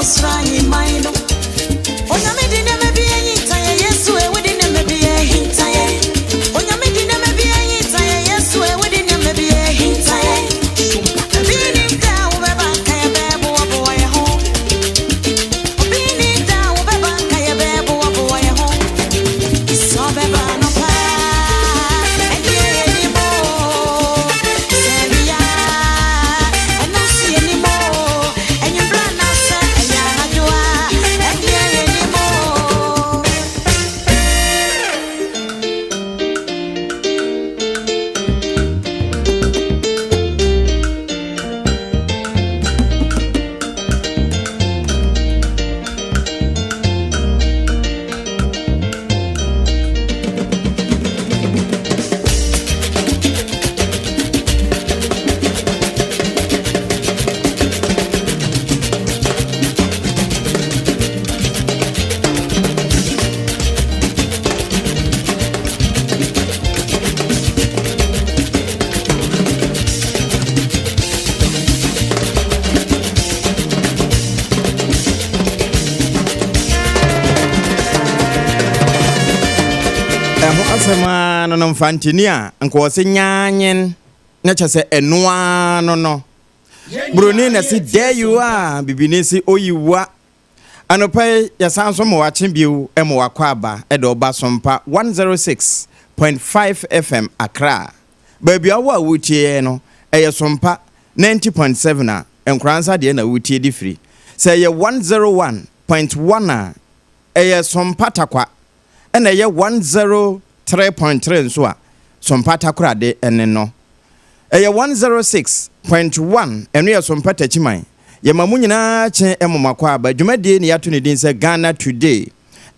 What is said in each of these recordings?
ɔsoro ahemman no. Onyame de nneɛma bi ahinta yɛn, Yesu e, wode nneɛma bi ahinta yɛn. Onyame de nneɛma bi ahinta yɛn, Yesu e, wode nneɛma bi ahinta yɛn. Obi nni da a wobɛba nka yɛbɛboaboa yɛn ho. Obi nni da a wobɛba nka yɛbɛboaboa yɛn ho. Sɛ ɔbɛba anɔpa, ɛnneɛ yɛnim o. Sɛ awia, ɛno nso yɛnim o. Anwummerɛ anaasɛ ɛyɛ anadwo a, ɛnneɛ yɛnim o. Ɛho asɛm ara no no mfantini a nka wɔse nyaanyen na kyɛ sɛ ɛno ara no no. Buroni na se there you are, bibini se oyi wa. Anɔpa yi yɛsan so ma wakye bio ma wakɔ aba de ɔba Sompa 106.5 FM Accra. Baabi a wowɔ a woretie yɛn no, ɛyɛ Sompa 90.7 a Nkoranza deɛ na woretie de firi. Sɛ ɛyɛ 101.1 a, ɛyɛ Sompa Tarkwa ɛna ɛyɛ 103.3 nso a, Sompa Takoradi ne no. Ɛyɛ 106.1, ɛno yɛ Sompa Takyiman. Yɛma mo nyinaa kye mo akwaaba. Dwumadie ne yɛato ne din sɛ Ghana Today.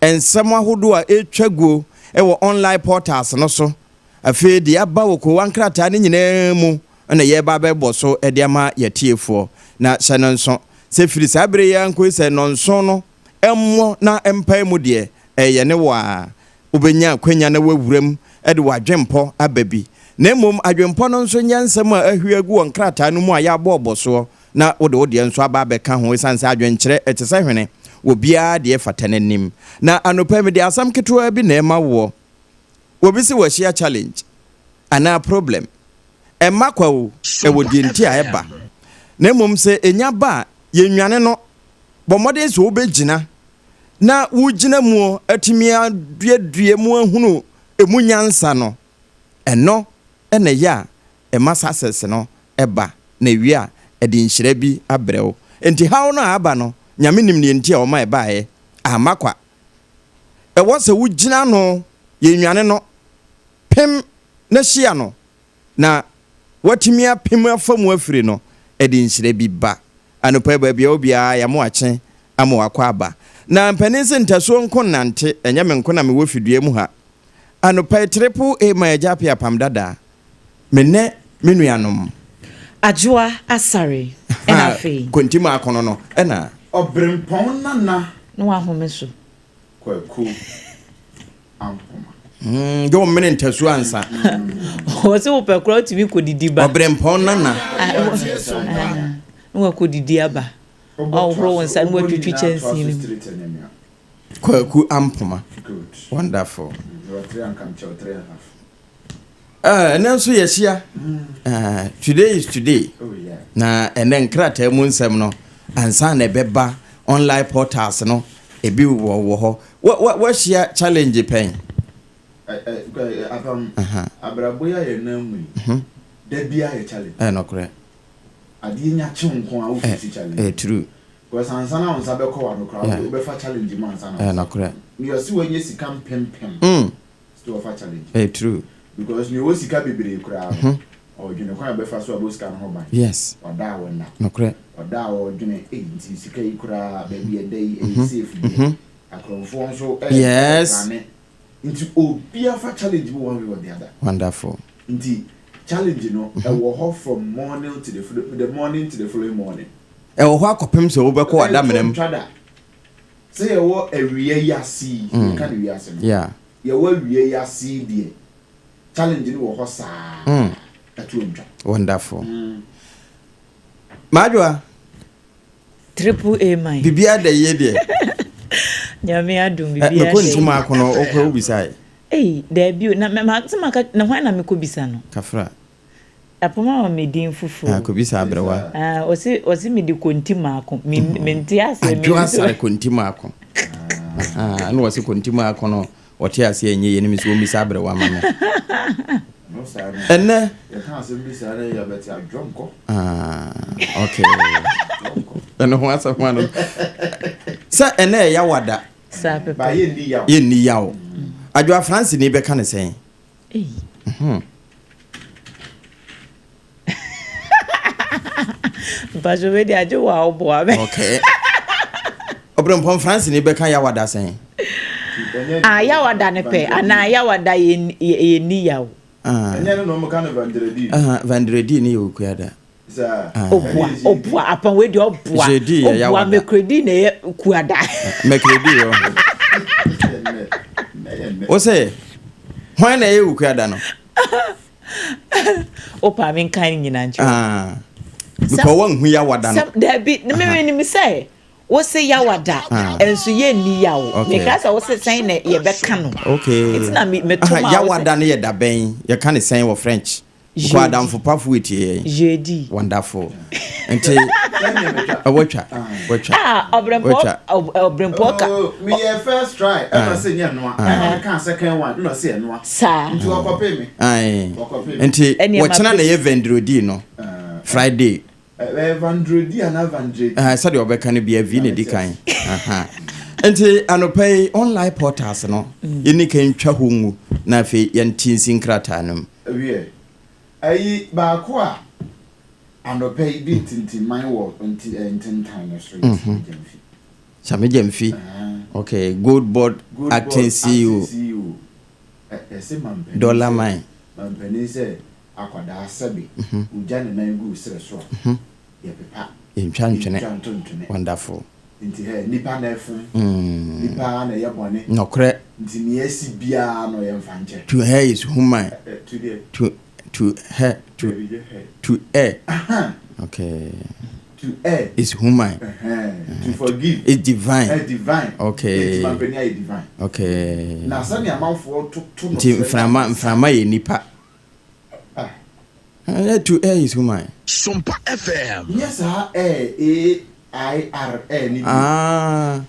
Nsɛm ahodoɔ a ɛretwa guo wɔ online portals no so. Afei deɛ aba wɔ kowa nkrataa no nyinaa mu na yɛreba abɛbɔ so de ama yɛatiefoɔ. Na hyɛ no nso sɛ firi saa berɛ yi ara nkɔsi sɛ nnɔnson no mmɔ na mpae mu deɛ, ɛyɛ ne wo a wobɛnya akwanya na woawura mu de w'adwempɔ aba bi. Na mmom adwempɔ no nso nyɛ nsɛm a ahwie agu wɔ nkrataa no mu a yɛabɔɔbɔ soɔ na wode wo deɛ nso aba abɛka ho ɛsiane sɛ adwenkyerɛ ɛte sɛ hwene, obiara deɛ fata n'anim. Na anɔpa yi mede asɛm ketewa bi na ɛrema woɔ. Obi se wahyia challenge anaa problem. Ɛmma kwa o, ɛwɔ deɛ nti a ɛba. Na mmom sɛ ɛnya ba a, yɛnnwane no. Bɔ mmɔden sɛ wobɛgyina na wogyina mu atumi aduadua mu ahunu ɛmu nyansa no, ɛno na ɛyɛ a ɛma success no ba na ɛwie a ɛde nhyira bi abrɛ wo. Enti haw no a aba no, Nyame nim deɛ nti a ɔma ɛbaeɛ, amma kwa. Ɛwɔ sɛ wogyina ano, yɛnnwane no, pem na hyia no, na woatumi apem afa mu afiri no, ɛde nhyira bi ba. Anɔpa yi baabi a wɔ biara yɛama wakye ama wakɔ aba. Na mpanin se ntasuo nko nnante, ɛnyɛ me nko na mewɔ fidua mu ha. Anɔpa yi triple A ma agya apia apam dada. Me ne me nuanom. Adwoa Asare ɛna afei. Konti mu akono no ɛna. Ɔbrempɔn Nana. Na wahome so. Kwaku Ampoma. Mm, de ɔmene ntasuo ansa. Wɔ sɛ wopɛ koraa wotumi kɔdidi ba. Ɔbrempɔn Nana. Na wakɔdidi aba. Ɔhohoro wo nsa na watwitwi kyɛnsee no mu. Kwaku Ampoma. Wonderful. Ɛnɛ nso yɛahyia. Today is today. Na ɛnɛ nkrataa mu nsɛm no ansa na ɛbɛba online portals no ebi wɔ wɔ hɔ. Wahyia challenge pɛn? Apam abrabɔ yi a yɛnam mu yi, da biara yɛ challenge. Ɛyɛ nokorɛ. Adeɛ nya kye wo nko a wo face challenge. Ɛyɛ true. Because ansa na wo nsa bɛkɔ w'ano koraa wobɛfa challenge mu ansa na wo nsa. Ɛyɛ nokorɛ. Nea ɔse wanya sika mpempem still ɔfa challenge. Ɛyɛ true. Because nea ɔwɔ sika bebree koraa no, ɔdwene kwan a ɔbɛfa so abɔ sika no ho ban. Yes. Ɔda a ɔnna. Nokorɛ. Ɔda a ɔdwene, ei nti sika yi koraa baabi a ɛda yi ɛyɛ safe deɛ. Akorɔmfoɔ nso ɛɛplane. Nti obiara fa challenge mu one way or the other. Wonderful. Nti challenge no ɛwɔ hɔ from morning to the the morning to the following morning. Ɛwɔ hɔ akɔpem sɛ wobɛkɔ w'adamena mu. Ɛto ntwa da. Sɛ yɛwɔ awia yi ase yi, meka no wiase no. Yeah. Yɛwɔ awia yi ase yi deɛ, challenge no wɔ hɔ saa, ɛto ntwa. Wonderful. Madwoa. Triple A man. Biribiara da yie deɛ. Nyame adom biribiara da yie. Mekɔ ntoma ako no wokɔ wobisae. Ei daabi o na ma sɛ maka na hwan na mekɔ bisa no. Kafra. Apam ama me din foforɔ. Ah kɔbisa aberewa. Ah ɔse ɔse mede konti maako me mente aseɛ. Adwo asare konti maako. Ahaa ɛna ɔse konti maako no Ɔte aseɛ ɛnyɛ yie ne me sɛ ɔmmisa aberewa ma me ɛnɛ. Ah, okay. Ɛno ho asɛm ano sɛ ɛnɛ ɛya wada. Yɛnni yaw. Adwoa France ni bɛka ne sɛn? Mpacho wei deɛ agye wo a woboa me. Okay. Ɔbrɛmpɔn France ni bɛka yawada sɛn? Ah, yawada ne pɛ anaa yawada yɛ yɛ ni yaw. Ah. Ɛnyɛ no na wɔn ka no vendredi. Ah, vendredi ne yɛ okuada. Saa. Oboa, oboa apan wei deɛ ɔboa. Jeudi yɛ yawada. Oboa mekredi na yɛ kuada. Mekredi yɛ. Wo sɛ hwan na ɛyɛ okuada no? Wo paa me nkan ne nyinaa nkyerɛ. Ah, because wanhu yawada no. Dabi, me me nim sɛ wo se yawada, nso yɛ nni yaw. Me ka sɛ wo se sɛn na yɛbɛka no. Okay. Nti na me me to ma wo sɛ. Yawada no yɛ da bɛn? Yɛka ne sɛn wɔ French? Jeudi. Adamfo pafo etie yɛn. Jeudi. Wonderful. Nti watwa watwa. Ah, ɔbrɛmpɔ ɔbrɛmpɔ ka. Oh, me yɛ first try ɛna ɔsɛ nyɛ noa ɛna me ka second one ɛna ɔsɛ ɛnoa. Saa. Nti ɔkɔpe me. Ayi. Ɔkɔpe me. Nti wɔkyena na ɛyɛ vendredi no. Friday. Ɛyɛ vendredi anaa vendredi. Ɛɛ sɛdeɛ ɔbɛka no bia vi na edi kan. Nti anɔpa yi online portals no yɛni kan ntwa hɔ ngu na afei yɛnte nsi nkrataa no mu. Wiɛ, ayi baako a anɔpa yi di ntintimman wɔ nti eh, ntentan no so yɛ Sammy Gyamfi. Sammy Gyamfi, okay, Gold Board Gold Acting Board CEO. Acting CEO. Ɛ, yɛse mampanin Dollar sɛ, mine. mampanin sɛ akwadaa sɛbe ogya ne nan gu serɛ so a, yɛpepa. Yɛntwa ntwene. Yɛntwa nto ntwene. Wonderful. Nti hɛ, nnipa na ɛfom, nnipa ara na ɛyɛ bɔne. Nɔkorɛ. Nti nea asi biara no yɛmfa nkyɛ. To her is human. Ɛ, ɛ, to deɛ. To, to her, to, Dabi, yɛ her. to err. Aha. Okay. To err. Is human. Ɛhɛn. To forgive. Is divine. Ɛ, divine. Okay. Nti mampanin ayɛ divine. Okay. Na sɛnea amanfoɔ to, to no Nti frɛ no mframa, mframa yɛ nipa. Ah. Ɛɛ, to err is human. Sompa FM. Nyɛ saa air, A-I-R, air no bio. Ah.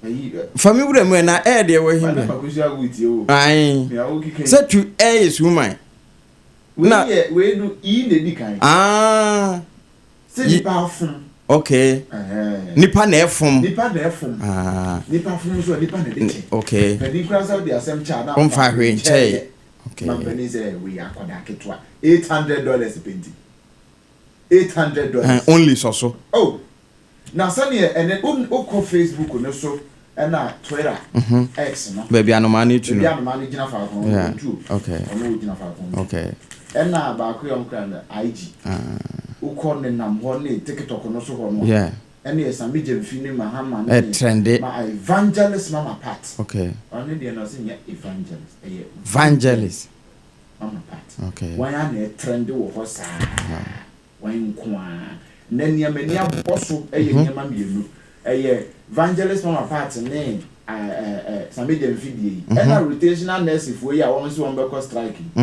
Ayi, ɛ. Fa me wura mu ɛ, na air deɛ wɔ he Fa bɛ? na Kwaku Agu tie o. Ae. Nea wokeka yi. Sɛ to err is human. Wei Na. yɛ, wei no, E na edi kan. Ah. Sɛ nipa afom. Okay. Ɛhɛn. Nipa na ɛfom. Nipa na ɛfom. Ah. Nipa fom nso a, nipa na ɛde kyɛ. Okay. Panin koraa sɛ wode asɛm kyɛ a, na Womfa hwee nkyɛe. Okay. Mampanin sɛ wei akwadaa ketewa $800 pɛ nti $800. Eh, only sɔ so. Oh, na sɛdeɛ ɛnɛ wokɔ Facebook no so ɛna Twitter X no. Baabi anomaa no tu no. Baabi anomaa no gyina faako no Yeah. ɔntu o. Okay. Ɔno ogyina faako ntu. Okay. Ɛna baako yɛ ɔnkura no IG. Ah. Wokɔ nenam hɔ ne TikTok no so hɔ no a. Yeah. Ɛne Sammy Gyamfi ne Mahama ne Ɛtrɛnde. ma Evangelist Mama Pat. Okay. Ɔno deɛ na ɔse nyɛ evangelist, ɛyɛ Vangelist. Mama Pat. Okay. Wɔn ara na ɛtrɛnde wɔ hɔ saa. Wɔn nko ara. Na nea m'ani abɔ so yɛ nneɛma mmienu. Ɛyɛ Vangelist Mama Pat ne Sammy Gyamfi deɛ yi. Ɛna rotational nurse foɔ yi a wɔn se wɔn bɛkɔ strike yi.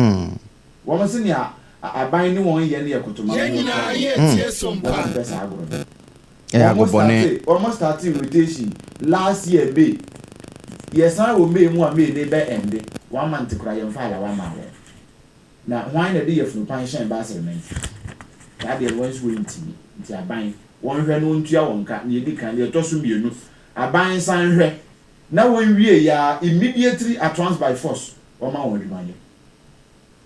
Wɔn se nea aban ne wɔn yɛ no yɛ kotoma Yɛn ho nyinaa korɔ. yɛretie sompa. Wɔn mpɛ saa agorɔ no. Ɛyɛ Wɔn agobɔne. starte wɔn starte rotation last year May. Yɛsan wɔ May mu a May ne bɛ ɛnde. One month koraa yɛnfa alawa mmaa wɔn. Na hwan na ɛde yafunu pan hyɛn Basel manti? Saa deɛ no wɔn nso wɔntumi. Nti aban wɔn hwɛ na wɔntua wɔn ka. Nea edi kan. Nea ɛtɔ so mmienu, aban nsan nhwɛ na wɔn wie yɛ ara immediately at once by force wɔma wɔn adwuma nyɛ.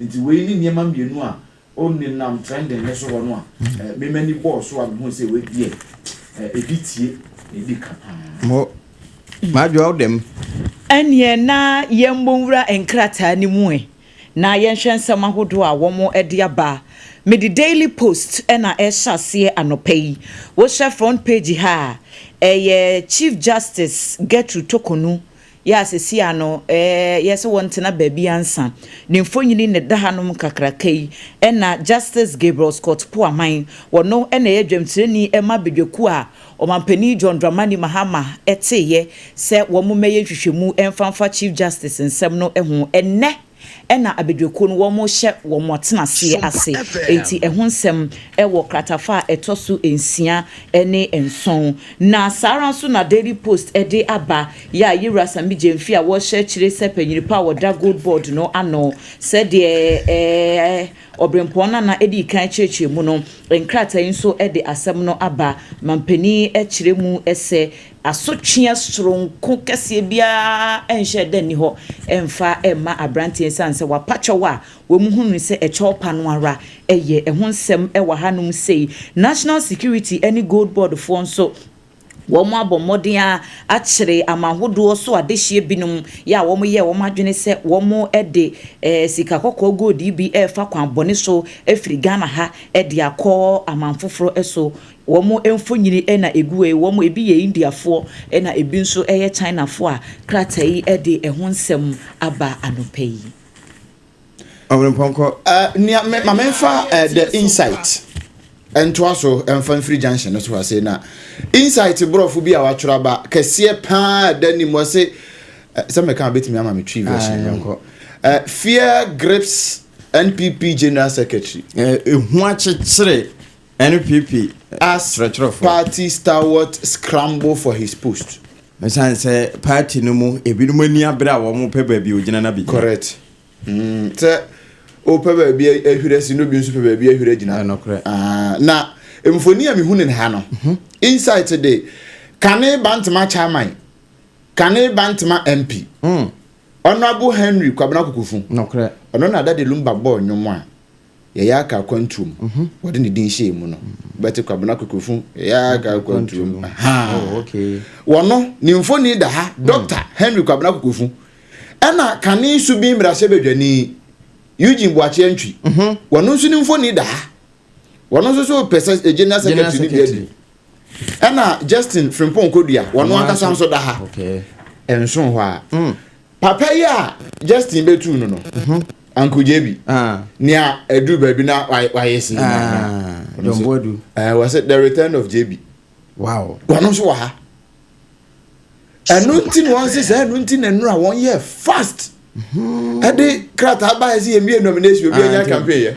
Nti wei ne nneɛma mmienu a ɔnenam trending no so hɔ no a me m'ani bɔɔ so a mehuu sɛ wei deɛ ɛdi tie na ɛdi ka paa. Mo, m'adwoa wo dɛm. Ɛnneɛ na yɛmmɔ nwura nkrataa no mu ɛ, na yɛnhwɛ nsɛm ahodoɔ a wɔde aba. Mede Daily Post na ɛrehyɛ aseɛ anɔpa yi. Wohwɛ front page ha a, ɛyɛ Chief Justice Gertrude Torkornoo. yɛ a seesei ano yɛ sɛ wɔntena baabi ansa. Ne mfonini na ɛda hanom kakraka yi. Ɛna Justice Gabriel Scott Pwamang, wɔno na ɛyɛ dwamtirani ma badwakuo a Ɔmampanin John Dramani Mahama teeɛ sɛ wɔmmɛyɛ nhwehwɛmu mfa mfa Chief Justice nsɛm no ho. Ɛnnɛ ɛna abadwakuo no wɔrehyɛ wɔn atenaseɛ ase. Enti ɛho nsɛm wɔ kratafa a ɛtɔ so 6 ne 7. Na saa ara nso na Daily Post de aba yɛ a Yewura Sammy Gyamfi a wɔrehyɛ akyire sɛ panyin pa a wɔda Gold Board no ano sɛdeɛ Ɔberempɔn Nana dii kan kyerɛkyerɛ mu no, nkrataa yi nso de asɛm no aba. Mampanin kyerɛ mu sɛ asotweɛ soronko kɛseɛ biara nhyɛ da nni hɔ mfa mma aberanteɛ ɛsiane sɛ wapa kyɛw a wɔhunu sɛ ɛkyɛw pa no ara yɛ. Ɛho nsɛm wɔ hanom sei. National Security ne Gold Board foɔ nso wɔn abɔ mmɔden a akyere aman ahodoɔ so adehyeɛ binom yɛ a wɔyɛ wɔn adwene sɛ wɔn de sika kɔkɔɔ gold yi bi ɛrefa kwan bɔne so afiri Ghana ha de akɔ aman foforɔ so. Wɔn mfonini na egu yi. Wɔn ebi yɛ Indiafoɔ na ebi nso yɛ Chinafoɔ a krataa yi de ɛho nsɛm aba anɔpa yi. Ɔbɛnpɔnkɔ. Nea me ma memfa The Insight ntoa so mfa mfiri junction no so ha sei. Na Insight borɔfo bi a watwerɛ aba kɛseɛ paa da nim wɔ se sɛ meka a bɛtumi ama me Twi version no. Fear grips NPP General Secretary. Ehu akyekyere NPP as kyerɛkyerɛfoɔ. Party stalwart scramble for his post. Ɛsiane sɛ party no mu ebinom ani abere a wɔn pɛ baabi ogyina na bi gyina. Correct. Sɛ wopɛ baabi ahwiri asi no, bi nso pɛ baabi ahwiri agyina. Ɛnokorɛ. Ah, na mfoni a mehu ne ha no, Insight de kane Bantama chairman, kane Bantama MP, Honourable Henry Kwabena Kokofu. Ɔno na Daddy Lumba bɔɔ nnwom a yɛyɛ aka akwantuom wɔde ne din hyɛɛ mu no. Bɛte Kwabena Kokofu yɛyɛ aka akwantuom. Oh, okay. Wɔno ne mfoni da ha, Dr Henry Kwabena Kokofu. Ɛna kane Subin mmarahyɛbadwani Eugene Boakye Antwi, wɔno nso ne mfoni da ha. Wɔno nso so pɛ sɛ general secretary no bi adi. Ɛna Justin Frimpong Kodua, wɔno ankasa nso da ha. Ɛnso hɔ a papa yi a Justin bɛtu no, Uncle JB, nea ɛduru baabi na wayɛ si. John Boadu. Wɔ sɛ the return of JB. Wɔno nso wɔ ha. Ɛno nti na wɔn sɛ ɛno nti na nnura wɔn yɛ fast ɛde krataa baa sɛ yɛmmie nomination, obi anya campaign yɛ.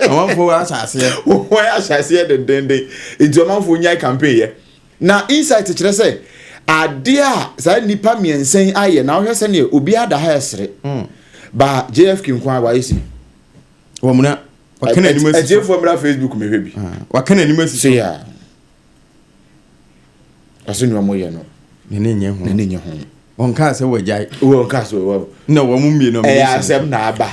Ɔmanfoɔ ahyɛ aseɛ. Wɔn ahyɛ aseɛ dendenden nti ɔmanfoɔ nya campaign yɛ. Na Insight kyerɛ sɛ adeɛ a saa nnipa 3 yi ayɛ na wohwɛ sɛneɛ obiara da ha ɛsere ba JFK nko a wayɛ si. Wɔn na waka n'anim asi so. Atiefoɔ mmra Facebook mehwɛ bi. Waka n'anim asi so. So yɛ ɔsɛ nea ɔmo yɛ no n'ani nyɛ ho. N'ani nyɛ ho. Wɔn kaa sɛ wɔgyae. Wɔn kaa sɛ wɔ na wɔn mu mmienu. Ɛyɛ asɛm na aba,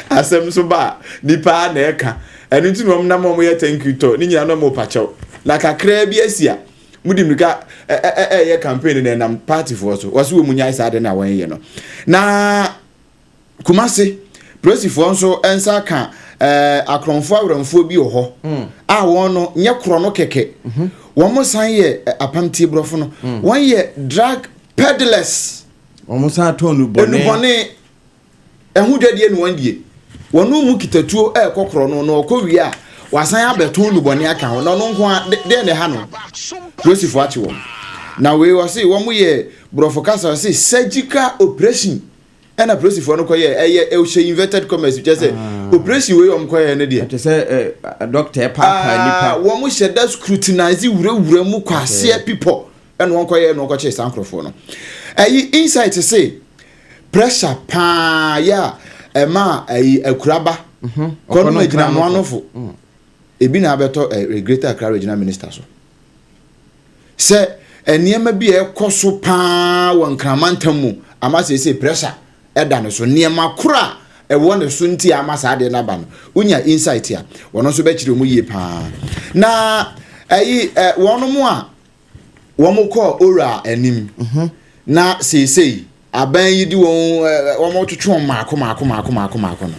asɛm nso ba a nipa na ɛka. Ɛno nti na wɔn nam wɔn yɛ thank you tɔ ne nyinaa na wɔn pa kyɛw na kakraa bi asi a mo di mirika ɛ ɛ ɛyɛ campaign na ɛnam party foɔ so. Wɔso wɔn mu nyae saa de na wɔn yɛ no. Na Kumase polisifoɔ nso nsa ka akorɔmfoɔ awuramfoɔ bi wɔ hɔ a wɔn no nyɛ korɔ no kɛkɛ, wɔn san yɛ apamtie borɔfo no, wɔn yɛ drug peddlers. Wɔn san tɔn nubɔne. Enubɔne ɛho dwadie na wɔn die. Wɔn mu kitatuo ɛɛkɔ korɔ no na ɔkɔ wie a wasan abɛtɔn nubɔne aka ho na ɔno nko a deɛ na ɛha no. Polisifoɔ akye wɔn na wei wɔse wɔn yɛ borɔfo kasa wɔse surgical operation ɛna polisifoɔ no kɔyɛ. Ɛyɛ ɛhyɛ inverted commas kyerɛ sɛ operation wei wɔn kɔyɛ no deɛ ɛte sɛ doctor paapaa nipa. Wɔn hyɛ da scrutinize wurawura mu kɔ aseɛ pipɔ ɛna wɔn kɔyɛ na wɔn kɔkyɛ saa nkorɔfoɔ no. Ɛyi Insight se pressure paa yɛ a ɛma ɛyi akuraba kɔnum agyina mo anofo ebi na abɛtɔ Greater Accra Regional Minister so sɛ nneɛma bi a ɛkɔ so paa wɔ Nkramantam mu ama seesei pressure ɛda ne so. Nneɛma koro a ɛwɔ ne so nti ama saa adeɛ no aba no, wonya Insight a wɔn nso bɛkyerɛ mu yie paa. Na ɛyi wɔn mo a wɔn kɔɔ owura anim na seesei aban yi di wɔn wɔn twetwe wɔn maako maako maako maako maako no,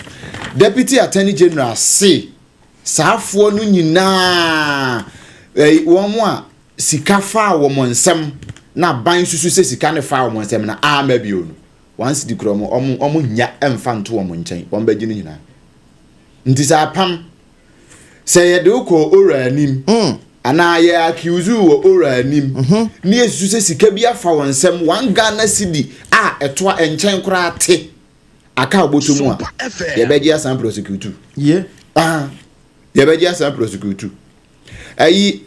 Deputy Attorney General se saafoɔ no nyinaa wɔn a sika faa wɔn nsam na aban susu sɛ sika no faa wɔn nsam na ama bio no, 1 cedi kura wɔn nya mfa nto wɔn nkyɛn, wɔn bɛgye no nyinaa. Nti sɛ apam sɛ yɛde wokɔ owura anim anaa yɛ accuse wɔ owura anim ne yɛsusu sɛ sika bi afa wɔn nsam, 1 Ghana cedi a ɛtoa nkyɛn koraa te aka a wɔbɔtɔ mu a, yɛbɛgye asan prosecute. Ah, yɛbɛgye asan prosecute. Ɛyi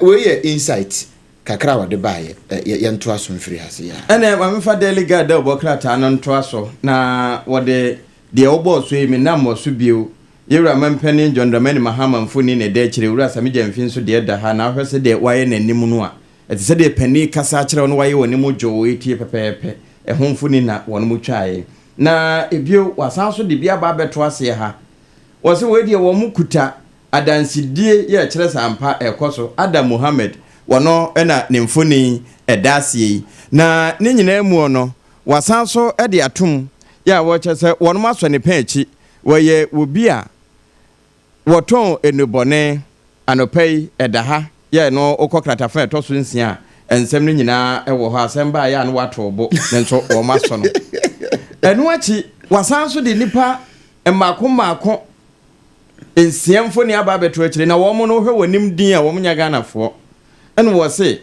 wei yɛ insight kakra a wɔde baayɛ. Yɛntoa so mfiri ha se yɛ. Ɛnna mamefa Daily Guide dɛ ɔbɔ krataa no ntoa so na wɔde deɛ wɔbɔɔ so yi me nam wɔ so bio. Yɛwura mampanin John Dramani Mahama mfoni na ɛda akyire. Owura Sammy Gyamfi nso deɛ da ha, na ahwɛ sɛ deɛ wayɛ n'anim no a ɛte sɛ deɛ panin kasa akyerɛ wo no, wayɛ wɔ anim dwoo etie pɛpɛɛpɛ. Ɛho mfoni na wɔn mo twaeɛ. Na ebio wasan so de bi aba abɛto aseɛ ha. Wɔsɛ wei deɛ, wɔn mo kuta adansedie yɛ kyerɛ sɛ ampa ɛkɔ so. Adam Muhammed, wɔno ɛna ne mfoni ɛda aseɛ yi. Na ne nyinaa mu no, wasan so de atom yɛ a wɔkyerɛ sɛ wɔnom asɔ ne pɛn akyi. Wɔyɛ obi a wɔtɔn nnubɔne. Anɔpa yi ɛda ha yɛ no, wokɔ kratafa a ɛtɔ so 6 a, nsɛm no nyinaa ɛwɔ hɔ. Asɛm baa yɛ a no wato bo ne nso wɔn asɔ no. Ɛno akyi wasan so de nipa mmaako mmaako 6 mfoni aba abɛto akyire, na wɔn no hwɛ wɔn anim din a wɔn nyɛ Ghanafoɔ. Ɛna wɔse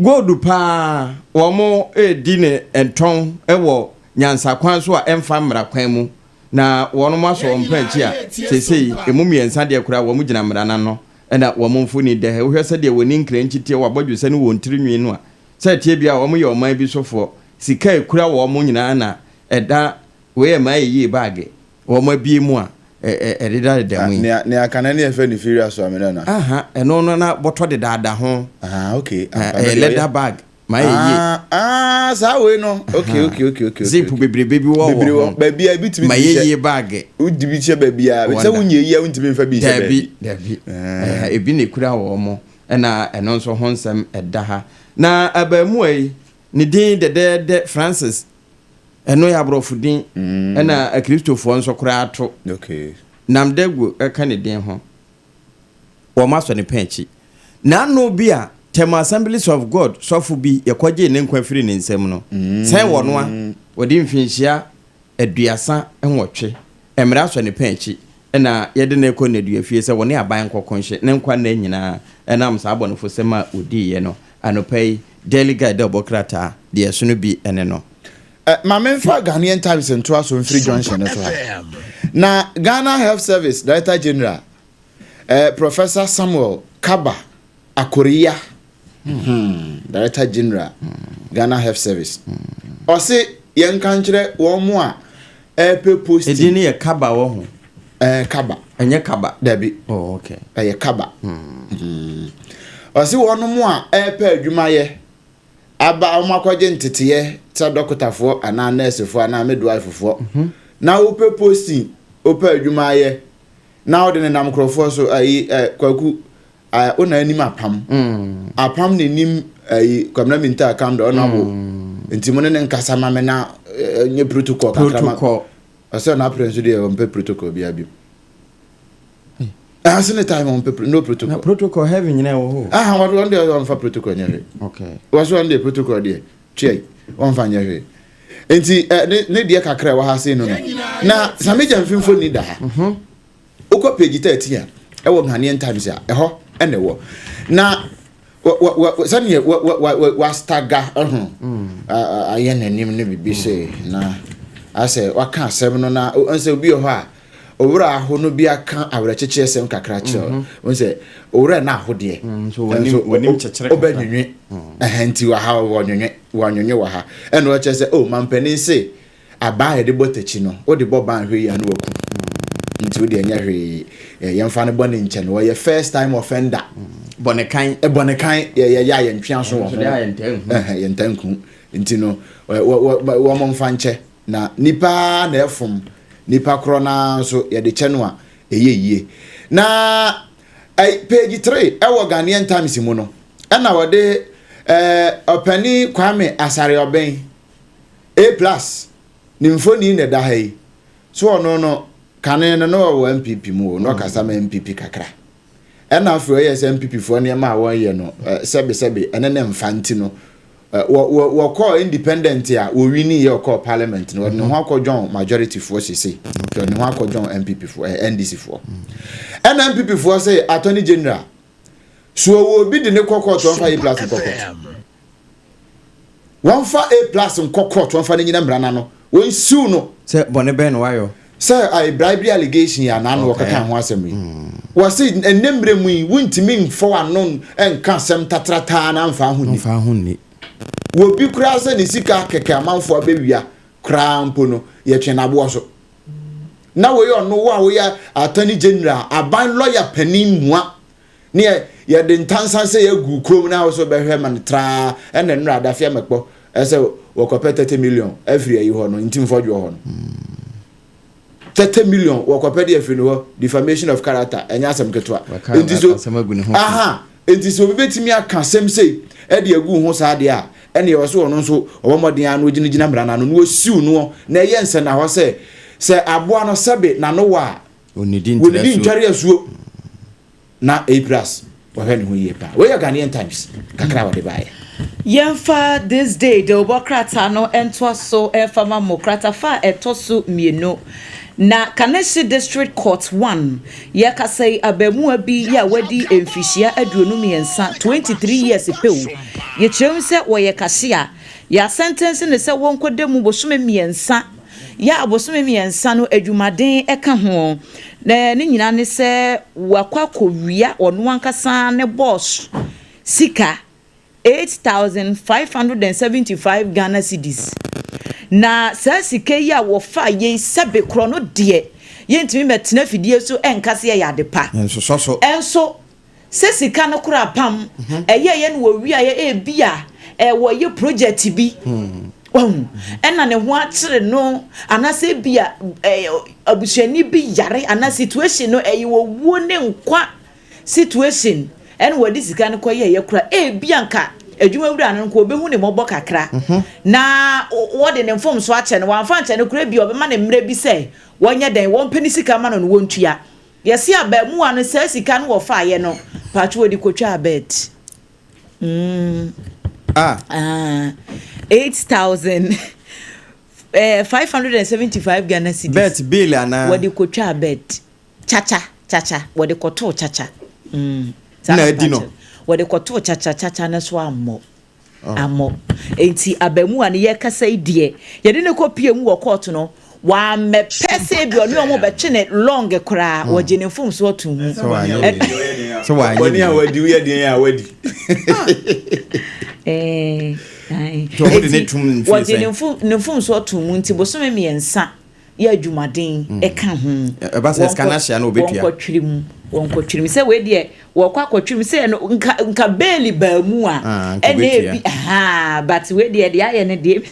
gold paa wɔn redi ne ntɔn wɔ nyansakwan so a ɛmfa mmara kwan mu, na wɔn asɔ wɔn pɛn akyi a seesei emu mmiɛnsa deɛ koraa wɔn gyina mmara n'ano. Ɛna wɔn mfoni dɛ wohwɛ sɛdeɛ wɔn ni nkrannkyi teɛ, wɔabɔdwesɛ ne wɔn tiri nwi no a sɛ ɛteɛ bi a wɔn yɛ ɔman bi sofoɔ. Sika ekura wɔn nyinaa na ɛda wei ɛmaa yɛ yie baage wɔn abie mu a ɛdedadeda mu yi. Nea kana ne yɛfɛ ne firi aso amena na. Aha, ɛno no na bɔtɔ dedaada ho. Ah, okay. Ɛyɛ leather bag maa yɛ yie. Ah ah, saa wei no, okay. Zip bebrebe bi wɔ wɔ ho. Baabi a ebi tumi ma yɛ yie bag. Wodi bi hyɛ baabi a sɛ wonyɛ yie a, wontumi nfa bi hyɛ baabi. Dabi dabi, ebi na ekura wɔn mo. Ɛna ɛno nso ho nsɛm ɛda ha. Na abaamuwa yi ne din dɛdɛɛdɛ Francis, ɛno yɛ aborɔfo din, ɛna akristofoɔ nso koraa to Namdegu ɛka ne din ho. Wɔn asɔ ne pɛn akyi n'ano bi a Tema Assemblies of God sɔfo bi yɛkɔgye ne nkwa firi ne nsam no sɛn wɔ no a wɔde mfinhyia 38 mmerɛ asɔ ne pɛn akyi, ɛna yɛde no kɔ nnadua fie sɛ wɔne aban nkɔko nhye ne nkwa nna nyinaa ɛnam saa abɔnefosɛm a wɔdiiɛ no. Anɔpa yi Daily Guide dɛ ɔbɔ krataa deɛ ɛso no bi ɛne no. Maame, nfa Ghanaian Times ntoa so mfiri junction no so ha. Na Ghana Health Service Director General, Professor Samuel Kaba Akoriyia, Director General, Ghana Health Service, ɔse yɛnka nkyerɛ wɔn mo a ɛpɛ posting. Edin no yɛ Kaba wɔ ho? Kaba. Ɛnyɛ Kaba? Dabi. Oh, okay. Ɛyɛ Kaba. Ɔse wɔn mo a ɛpɛ adwumayɛ aba, wɔn akɔgye nteteɛ sɛ dɔkotafoɔ anaa nɛɛsefoɔ anaa midwifefoɔ, na wopɛ posting, wopɛ adwuma ayɛ na wode nenam nkurɔfoɔ so ayi Kwaku wona anim apam apam n'anim ayi Kwamina Minta akam dɛ ɔna wo nti mo ne ne nkasa ma me na nye protocol kakra ma. Protocol. Ɔsɛ ɔna apere nso deɛ ɔmpɛ protocol bia bi ase ne time ɔmpɛ no protocol. Na protocol heaven nyinaa wɔ hɔ. Ah, wɔn deɛ ɔmfa protocol nyɛ hwee. Wɔso wɔn deɛ protocol deɛ tua yi wɔmfa nyɛ hwee. Nti ne deɛ kakra ɛwɔ ha sei no na Sammy Gyamfi mfoni da ha. Wokɔ page 13 a ɛwɔ Ghanaian Times a, ɛhɔ ɛna ɛwɔ na sɛdeɛ wastaga ɛho ayɛ n'anim ne biribi sɛ na asɛ waka asɛm no na ɔnsɛ obi wɔ hɔ a owura aho no bi aka awerɛkyekyerɛ sɛm kakra kyerɛ wo sɛ owura na aho deɛ nso w'anim kyekyere. Wobɛnwenwe ɛhɛ nti wɔ ha wɔnwenwe wɔnwenwe wɔ ha. Ɛna ɔkyerɛ sɛ o mampanin se abaa a yɛde bɔ takyi no, wode bɔ ban hwee yɛ no waku, nti wode ɛnyɛ hwee, yɛmfa no bɔ ne nkyɛn no, wɔyɛ first time offender. Bɔne kan. Bɔne kan yɛyɛ a yɛntwe aso wɔ ho. Nso deɛ a yɛntaa nhu. Ɛhɛ, yɛntaa nku nti no wɔn mfa nkyɛ na nipa na ɛfom nipa korɔ naa nso yɛde kyɛ no a ɛyɛ yie. Na page 3 ɛwɔ Ghanaian Times mu no, ɛna wɔde ɔpanin Kwame Asare Ɔbɛn A Plus ne mfoni na ɛda ha yi so. Ɔno no kane no na ɔwɔ NPP mu o, na ɔkasa ma NPP kakra. Ɛna afei ɔyɛ sɛ NPP foɔ nneɛma a wɔyɛ no, sɛbesɛbe ɛne ne mfa nti no, wɔkɔɔ independent a wɔwini yɛ ɔkɔɔ parliament no, wɔde ne ho akɔdwɔn majority foɔ sese, wɔde ne ho akɔdwɔn NPP foɔ, NDC foɔ. Ɛna NPP foɔ sɛ Attorney General so ɔwɔ obi de ne kɔ court, wɔmfa A Plus nkɔ court, wɔmfa A Plus nkɔ court, wɔmfa ne nyina mmara n'ano, wɔnsiw no. Sɛ bɔne bɛn na wayɔ? Sɛ ayi bribery allegation yɛ anan wɔkeka ho asɛm yi, wɔsi ɛnɛ mmerɛ mu yi, wuntumi nfɔ ano nka asɛm tatrataa na nfa ho ni. Nfa ho ni. Wobi koraa sɛ ne sika kɛkɛ amanfoɔ abɛwia koraa mpo no, yɛtwe n'aboɔ so na wɔyɛ ɔno wo a woyɛ Attorney General, aban lawyer panin mua ne yɛ yɛde ntansan sɛ yɛgu kurom na wɔso bɛhwɛ ma no traa. Ɛna nnura adafia mɛkpɔ ɛsɛ wɔkɔpɛ 30 million afiri ayi hɔ no, nti mfɔdwoɔ hɔ no, 30 million wɔkɔpɛ de afiri no hɔ, defamation of character, ɛnyɛ asɛm ketewa. Nti so aha, nti sɛ obi bɛtumi aka asɛm sei ɛde agu ho saa deɛ a, ɛne ɛwɔ so ɔno nso ɔbɔ mmɔden ano gyinagyina mmara no ano na wɔsiw noɔ na ɛyɛ nsɛnahɔ sɛ aboa no sɛbe n'ano wɔ a onidi wɔdidi ntware asuo na A Plus wɔhwɛ ne ho yie paa. Wɔyɛ Ghanaian Times kakra a wɔde baeɛ. Yɛmfa This Day de wobɔ krataa no ntoa so ɛmfa ma mo. Kratafa a ɛtɔ so mmienu na Kaneshie District Court 1, yɛkasa yi, abaamuwa bi yɛ a wadi mfihyia 23, 23 years pew, yɛkyerɛ mu sɛ wɔyɛ cashier. Yɛasentence ne sɛ wɔnkɔda mu bosome 3, yɛ abosome 3 no adwumaden ɛka ho, na ne nyinaa ne sɛ wakɔ akɔwia ɔno ankasa ne boss sika 8,575 Ghana cedis. Na saa sika yi a wɔfa yei, sɛbe korɔ no deɛ, yɛntumi mɛtena fidie so ɛnka sɛ yɛyɛ ade pa. Nsosɔ so. Ɛnso sɛ sika no kora pam ɛyɛ yɛ no wɔwi a yɛ ebi a ɛwɔ project bi wahu ɛna ne ho akyere no, anaasɛ ebi a ɛɛ abusuani bi yare, anaa situation no ɛyɛ wɔwuo ne nkwa situation, ɛna wɔde sika no kɔ yɛ kora, ebi anka adwumawura no nko obehu ne mmɔbɔ kakra na wɔde ne mfomso akyɛ no, wɔamfa nkyɛ no kora bi, ɔbɛma ne mmerɛ bi sɛ wɔnyɛ dɛn, wɔmpɛ ne sika ma no no wɔntua. Yɛsi abaamuwa no saa sika no wɔfaeɛ no paatwo wɔde kotwa bet. Ah. 8,000 575 Ghana cedis. Bet bill anaa? Wɔde kotwa bet, chacha chacha, wɔde kɔtoo chacha. Na adi no. Wɔde kɔtoo chacha chacha no so ammɔ ammɔ. Nti abamuwa no yɛkasa yi deɛ, yɛde ne kɔ pie mu wɔ court no, wàmɛpɛ sɛ ebi ɔne ɔmo bɛtwe ne long koraa, wɔgye ne mfomsoɔ to mu. Sɛ wanyɛ bi, sɛ wanyɛ bɔne a bi. Wadi woyɛ deɛ a wadi. Nti ɔmo de ne tum mfie wɔgye ne sɛn? mfom ne mfomsoɔ to mu, nti bosome 3 yɛ adwumaden ɛka ho. Ɛba sɛ sika no ahyia na obetua. Wɔnkɔtwere mu, wɔnkɔtwere mu sɛ wei deɛ wɔkɔ akɔtwere mu sɛ ɛno nka bail baa mu a Ah, nka ɛna obetua. ebi ha, but wei deɛ ayɛ ne deɛ,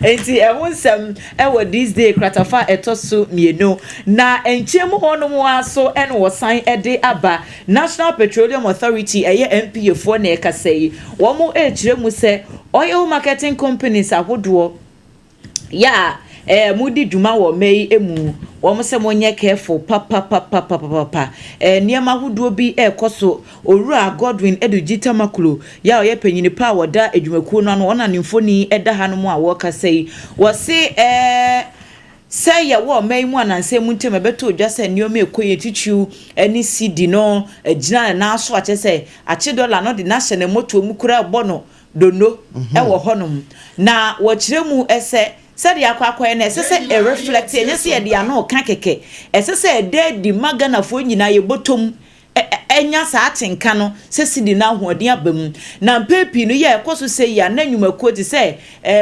nti ɛho nsɛm ɛwɔ This Day kratafa a ɛtɔ so mmienu. Na nkyɛn mu hɔnom a so ɛna wɔsan ɛde aba National Petroleum Authority, ɛyɛ NPA foɔ na ɛkasa yi, wɔn ɛrekyerɛ mu sɛ oil marketing companies ahodoɔ yɛ a mo di dwuma wɔ mɛ yi mu, wɔn sɛ mo nyɛ careful papapapapapa. Nneɛma ahodoɔ bi ɛrekɔ so. Owura Godwin Edudzi Tamakloe yɛ a ɔyɛ panyin pa a wɔda adwumakuo no ano, ɔna ne mfoni ɛda hanom a wɔrekasa yi, wɔse sɛ yɛwɔ ɔman yi mu anansɛm mu ntɛm ɛbɛtɔ odwa sɛ nneɛma ɛkɔ yɛ titiriw ɛne cedi no agyina ne nan so, akyɛ sɛ akye dɔla no de n'ahyɛ ne moto mu kura ɛbɔ no dondo ɛwɔ hɔnom. Na wɔkyerɛ mu ɛsɛ sɛdeɛ akɔ akɔyɛ no, ɛsɛ sɛ ɛreflect, ɛnyɛ sɛ yɛde ano ka kɛkɛ, ɛsɛ sɛ ɛda adi ma Ghanafoɔ nyinaa yɛbɔtɔm ɛnya saa atenka no sɛ cedi no ahoɔden aba mu. Na mpɛn pii no yɛ ɛkɔ so sɛ yi a, na nnwumakuo te sɛ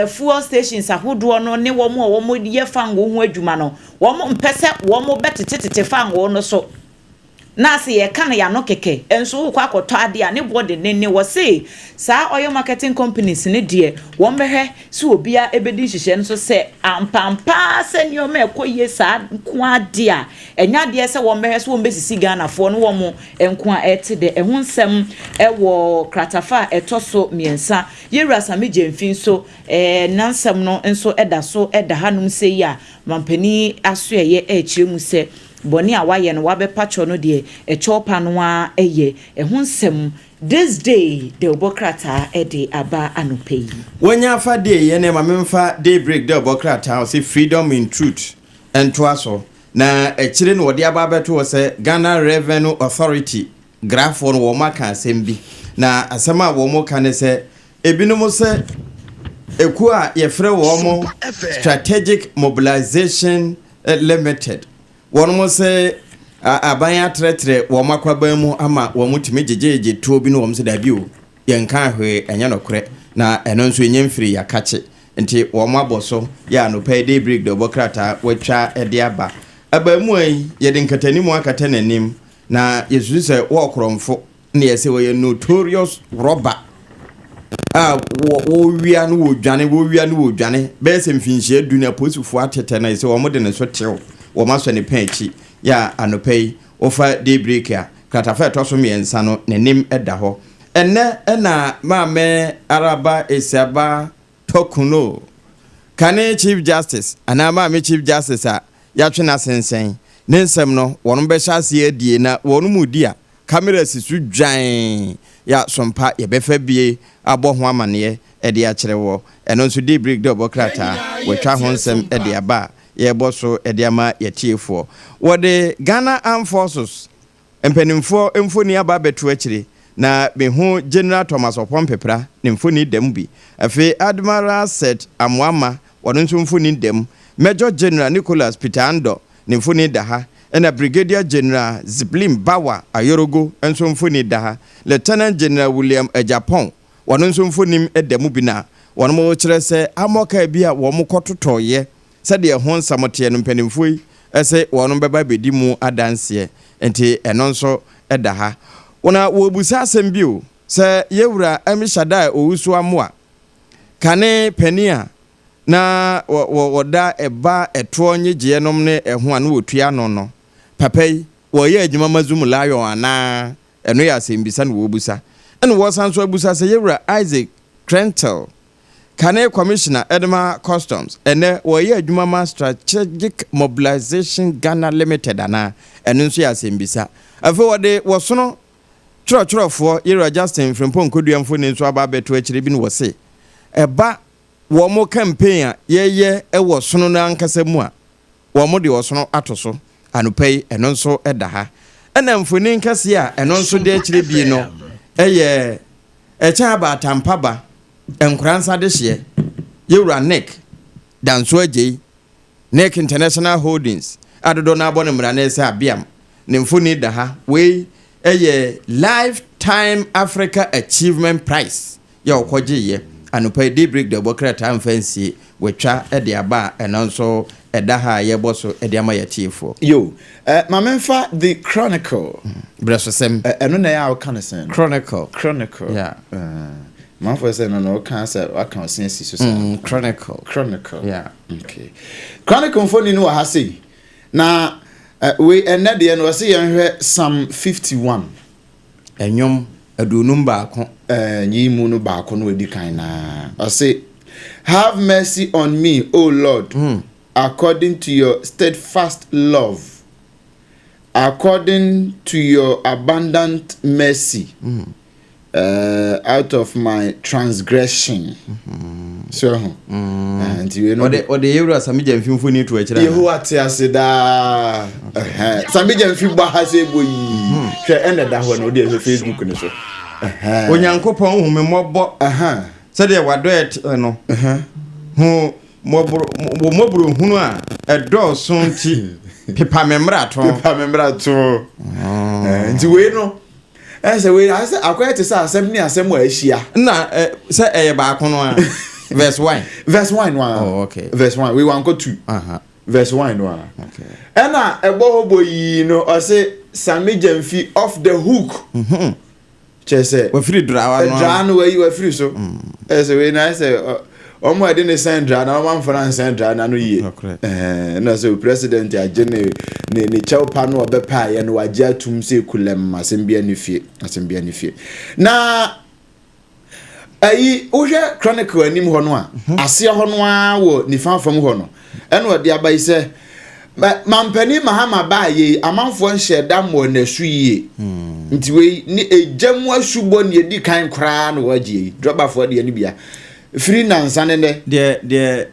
fuel stations ahodoɔ no ne wɔn a wɔn yɛ fango ho adwuma no, wɔn mpɛ sɛ wɔn bɛtetetete fango no so na ase yɛka no yɛano kɛkɛ nso wokɔ akɔtɔ adeɛ a ne boɔ de ne ne. Wɔ saa oil marketing companies ne deɛ, wɔn bɛhwɛ sɛ obiara ɛbɛdi nhyehyɛ no so sɛ ampampaa sɛ nneɛma ɛkɔ yie saa nko adeɛ a, ɛnyɛ adeɛ sɛ wɔn bɛhwɛ sɛ wɔn bɛsisi Ghanafoɔ no wɔn nko a ɛte dɛ. Ɛho nsɛm ɛwɔ kratafa a ɛtɔ so mmiɛnsa. Yɛwura Sammy Gyamfi nso nansɛm no nso ɛda so ɛda hanom sɛ yi a mampanin aso ɛyɛ ɛrekyerɛ mu sɛ Bɔne a wayɛ no wabɛpa kyɛw no deɛ, ɛkyɛw pa no ara yɛ. Ɛho nsɛm This Day dawubɔ krataa de aba anɔpa yi. Wanya afa day yɛ nɛ ma memfa Day Break dawubɔ krataa ɔse Freedom in Truth ntoa so na akyire no wɔde aba abɛto hɔ sɛ Ghana Revenue Authority grafoɔ no wɔn aka asɛm bi na asɛm a wɔn ka ne sɛ ebinom sɛ ekuo a yɛfrɛ wɔn Strategic Mobilization Limited Wɔnom se aban atrɛtrɛ wɔn akwaban mu ama wɔn tumi gyegyeegye toɔ bi no wɔn se daabi o, yɛnkaa hwee, ɛnyɛ nɔkorɛ, na ɛno nso ɛnyɛ mfiri yakakye nti wɔn abɔ so yɛ anɔpa yi Daybreak de ɔbɔ krataa watwa de aba. Abaamua yi yɛde nkatanimu akata n'anim na yɛsusu sɛ wɔ korɔmfo na yɛsɛ wɔyɛ notorious robber a wɔwia no wɔdwane wɔwia no wɔdwane bɛyɛ sɛ mfinhyia du ne apolisifoɔ atetɛ no sɛ wɔn de ne so tew wɔn asɔ ne pɛn akyi yɛ a anɔpa yi wɔfa daybreak a kratafa ɛtɔ so mmiɛnsa no n'anim da hɔ ɛnɛ ɛna maame Araba Esiaba Torkornoo, kane Chief Justice anaa Maame Chief Justice a yɛatwe no asensɛn, ne nsɛm no wɔnom bɛhyɛ aseɛ adie na wɔnom redi a camera si so dwann yɛ a sompa yɛbɛfa bie abɔ ho amaneɛ de akyerɛ woɔ. Ɛno nso Daybreak de ɔbɔ krataa wɔatwa ho nsɛm de aba a yɛrebɔ so de ama yɛatiefoɔ. Wɔde Ghana Armed Forces Mpanimfoɔ mfoni aba abɛto akyire, na mehu General Thomas Oppong Pepra ne mfoni da mu bi. Afei Admiral Seth Amoama, ɔno nso mfoni da mu. Major General Nicholas Peter Andor ne mfoni da ha, ɛna Brigadier General Ziblim Bawa Ayorogo nso mfoni da ha. Lieutenant General William Agyapong, ɔno nso mfonim da mu bi na wɔrekyerɛ sɛ armor car bi a wɔkɔtotɔeɛ Sɛdeɛ ɛho nsɛm teɛ no, mpanimfoɔ yi se wɔnom bɛba abɛdi mu adanseɛ, nti ɛno nso da ha. Na wɔrebisa asɛm bio sɛ, Yɛwura Ammishaddai Owusu-Amoah, kane panin a na wɔda ɛba ɛtoɔ nnyegyeɛ nom ne ɛho a na wɔtua ano no, papa yi, wɔreyɛ adwuma ma Zoom Lion anaa? Ɛno yɛ asɛmbisa na wɔrebisa. Ɛna wɔresan nso abisa sɛ, Yɛwura Isaac Trentel, Kane Commissioner de ma Customs, ɛnnɛ wɔreyɛ adwuma ma Strategic Mobilisation Ghana Limited anaa? Ɛno nso yɛ asɛmbisa. Afei wɔde wɔsono twerɛtwerɛfoɔ Yerah Justin Frimpong Kodua mfoni nso aba abɛto akyire bi no wɔse ɛba wɔn campaign a yɛyɛ wɔ sono no ankasa mu a, wɔde ɔsono ato so anɔpa yi, ɛno nso da ha. Ɛna mfoni nkɛseɛ a ɛno nso da akyire bi no yɛ Ɛkyɛn aba atampa ba nkora nsa dehyeɛ Yɛwura Nick Danso Agyei, Nick International Holdings a dodoɔ no ara bɔ no mmara ne sɛ Abeam ne mfoni da ha. Wei yɛ Lifetime Africa Achievement Prize yɛ ɔkɔgyeeɛ anɔpa yi. Daybreak de ɔbɔ krataa mfa nsie watwa de aba a ɛno nso ɛda ha a yɛbɔ so de ama yɛatiefoɔ. Yo, eh, ma memfa The Chronicle. Berɛsosɛm. Eh, ɛno na ɛyɛ a woka no sɛn no? Chronicle. Chronicle. Yeah. Eh, manfoɔ sɛ no na woka sɛ waka ɔse asi so saa. Chronicle. Chronicle. Yeah. Okay. Chronicle mfoni no wɔ ha sei. Na eh, wei ɛnnɛ deɛ no ɔse yɛnhwɛ Psalm 51. Nnwom 51. Nyiyi mu no baako no edi kan naa. Ɔse, Have mercy on me, O Lord, according to your steadfast love, according to your abundant mercy, out of my transgression. So ho. Nti wei no. Ɔde ɔde yɛwura Sami Gyamfi mfoni to akyire. Yehowa te ase daa. Sami Gyamfi bɔ ha sɛ bɔ yi. Hwɛ ɛna da hɔ no ɔde ɛhwɛ Facebook no so. Onyankopɔn hu me mmɔbɔ. Sɛdeɛ w'adɔeɛ teɛ no. Hu mmɔborɔ wo mmɔborɔhunu a ɛdɔɔso nti pepa me mmarato. Pepa me mmarato. Nti wei no. Ɛsɛ wei ayɛ sɛ akɔyɛ te sɛ asɛm ne asɛm a ahyia. Na sɛ ɛyɛ baako no a verse one. Verse one no a. Oh, okay. Verse one wei wankɔ two. Verse one no a. Okay. Ɛna ɛbɔ hɔ bɔ yii no ɔse Sami Gyamfi off the hook. Mm-hmm. Kyerɛ sɛ. Wafiri drawa no. Draa no wayi wafiri so. Ɛsɛ wei na ayɛ sɛ wɔn a ɛde ne sɛn dra na wɔn amfa no ansɛn dra na no yie ɛɛ na sɛ president agye ne ne ne kyɛw pa no ɔbɛpa ayɛ no wagye atum sɛ kulɛm asɛm bi ani fie asɛm bi ani fie na ayi wohwɛ chronicle anim hɔ no a aseɛ hɔ no ara wɔ nifa fam hɔ no ɛna ɔde aba yi sɛ. Mampanin Mahama baa yei, amanfoɔ nhyɛɛ da mmɔɔ no asu yie. Nti wei ne egya mu asubɔ nea edi kan koraa na wɔagye yi. Drɔbafoɔ deɛ no bia. Firi nnansa ne nnɛ. Deɛ deɛ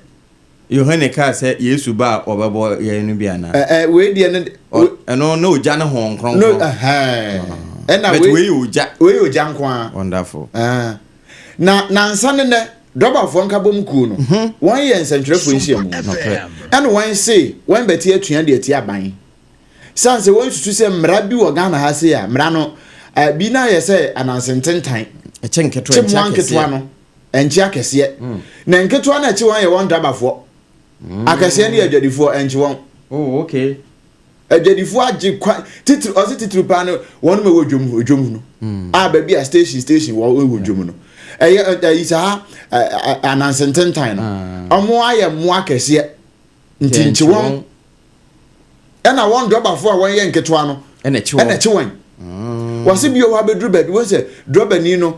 Yohane kaa sɛ Yesu ba a ɔbɛbɔ yɛn no bi anaa? Ɛɛ wei deɛ no. Ɛno na ogya ne Honhom Kronkron. No ɛhɛn. Ɛna wei. But wei yɛ ogya. Wei yɛ ogya nko ara. Wonderful. Ɛɛ. Na nansa ne nnɛ, drɔbafoɔ nkabom kuo no, wɔn yɛ nsɛntwerɛfoɔ nhyiamu. Ɛna wɔn se wɔn bɛte atua de atia aban. Sane sɛ wɔn susu sɛ mmara bi wɔ Ghana ha sei a, mmara no, bi na ayɛ sɛ ananse ntentan. Ɛkyɛ nketewa, ɛnkye akɛseɛ. Kye mmoa nketewa no, ɛnkye akɛseɛ. Na nketewa no a ɛkye wɔn yɛ wɔn drabafoɔ. Akɛseɛ no yɛ adwadifoɔ, ɛnkye wɔn. Oh, okay. Adwadifoɔ agye kwan titiri ɔsi titiri paa no wɔn mu ɛwɔ dwom dwom no hmm. a baabi a station station wɔ ɛwɔ dwom no ɛyɛ ɛyi saa ananse ntentan no ah. wɔn ayɛ mmoa kɛseɛ nti nkye wɔn ɛna wɔn drɔbafoɔ a wɔn yɛ nketewa no ɛna ɛkye wɔn hmm. wɔsi bi wɔ hɔ abɛduru baabi wɔn sɛ drɔbani no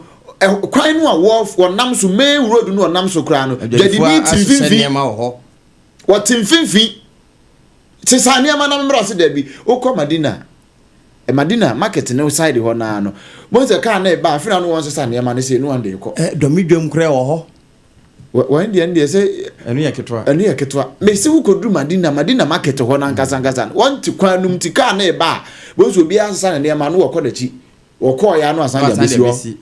kwan no a wɔnam so main road no wɔnam so koraa no dwadini ti mfimfini wɔte mfimfini. Sesa nneɛma na memmra ɔse dabi. Wokɔ Madina a, Madina market no side hɔ naa no, bohu sɛ car no reba a, afei na wɔn sesa nneɛma no sei na wɔn de rekɔ. Eh, dɔme dwam koraa wɔ hɔ. Wɔn deɛ deɛ sɛ. Ɛno yɛ ketewa. Ɛno yɛ ketewa. Mesi wokɔduru Madina, Madina market hɔ no ankasa ankasa no, wɔn te kwan no mu ti car no reba a, bohu sɛ obiara sesa ne nneɛma no wɔkɔ n'akyi. Wɔkɔɔ ya no asan de abɛsi hɔ.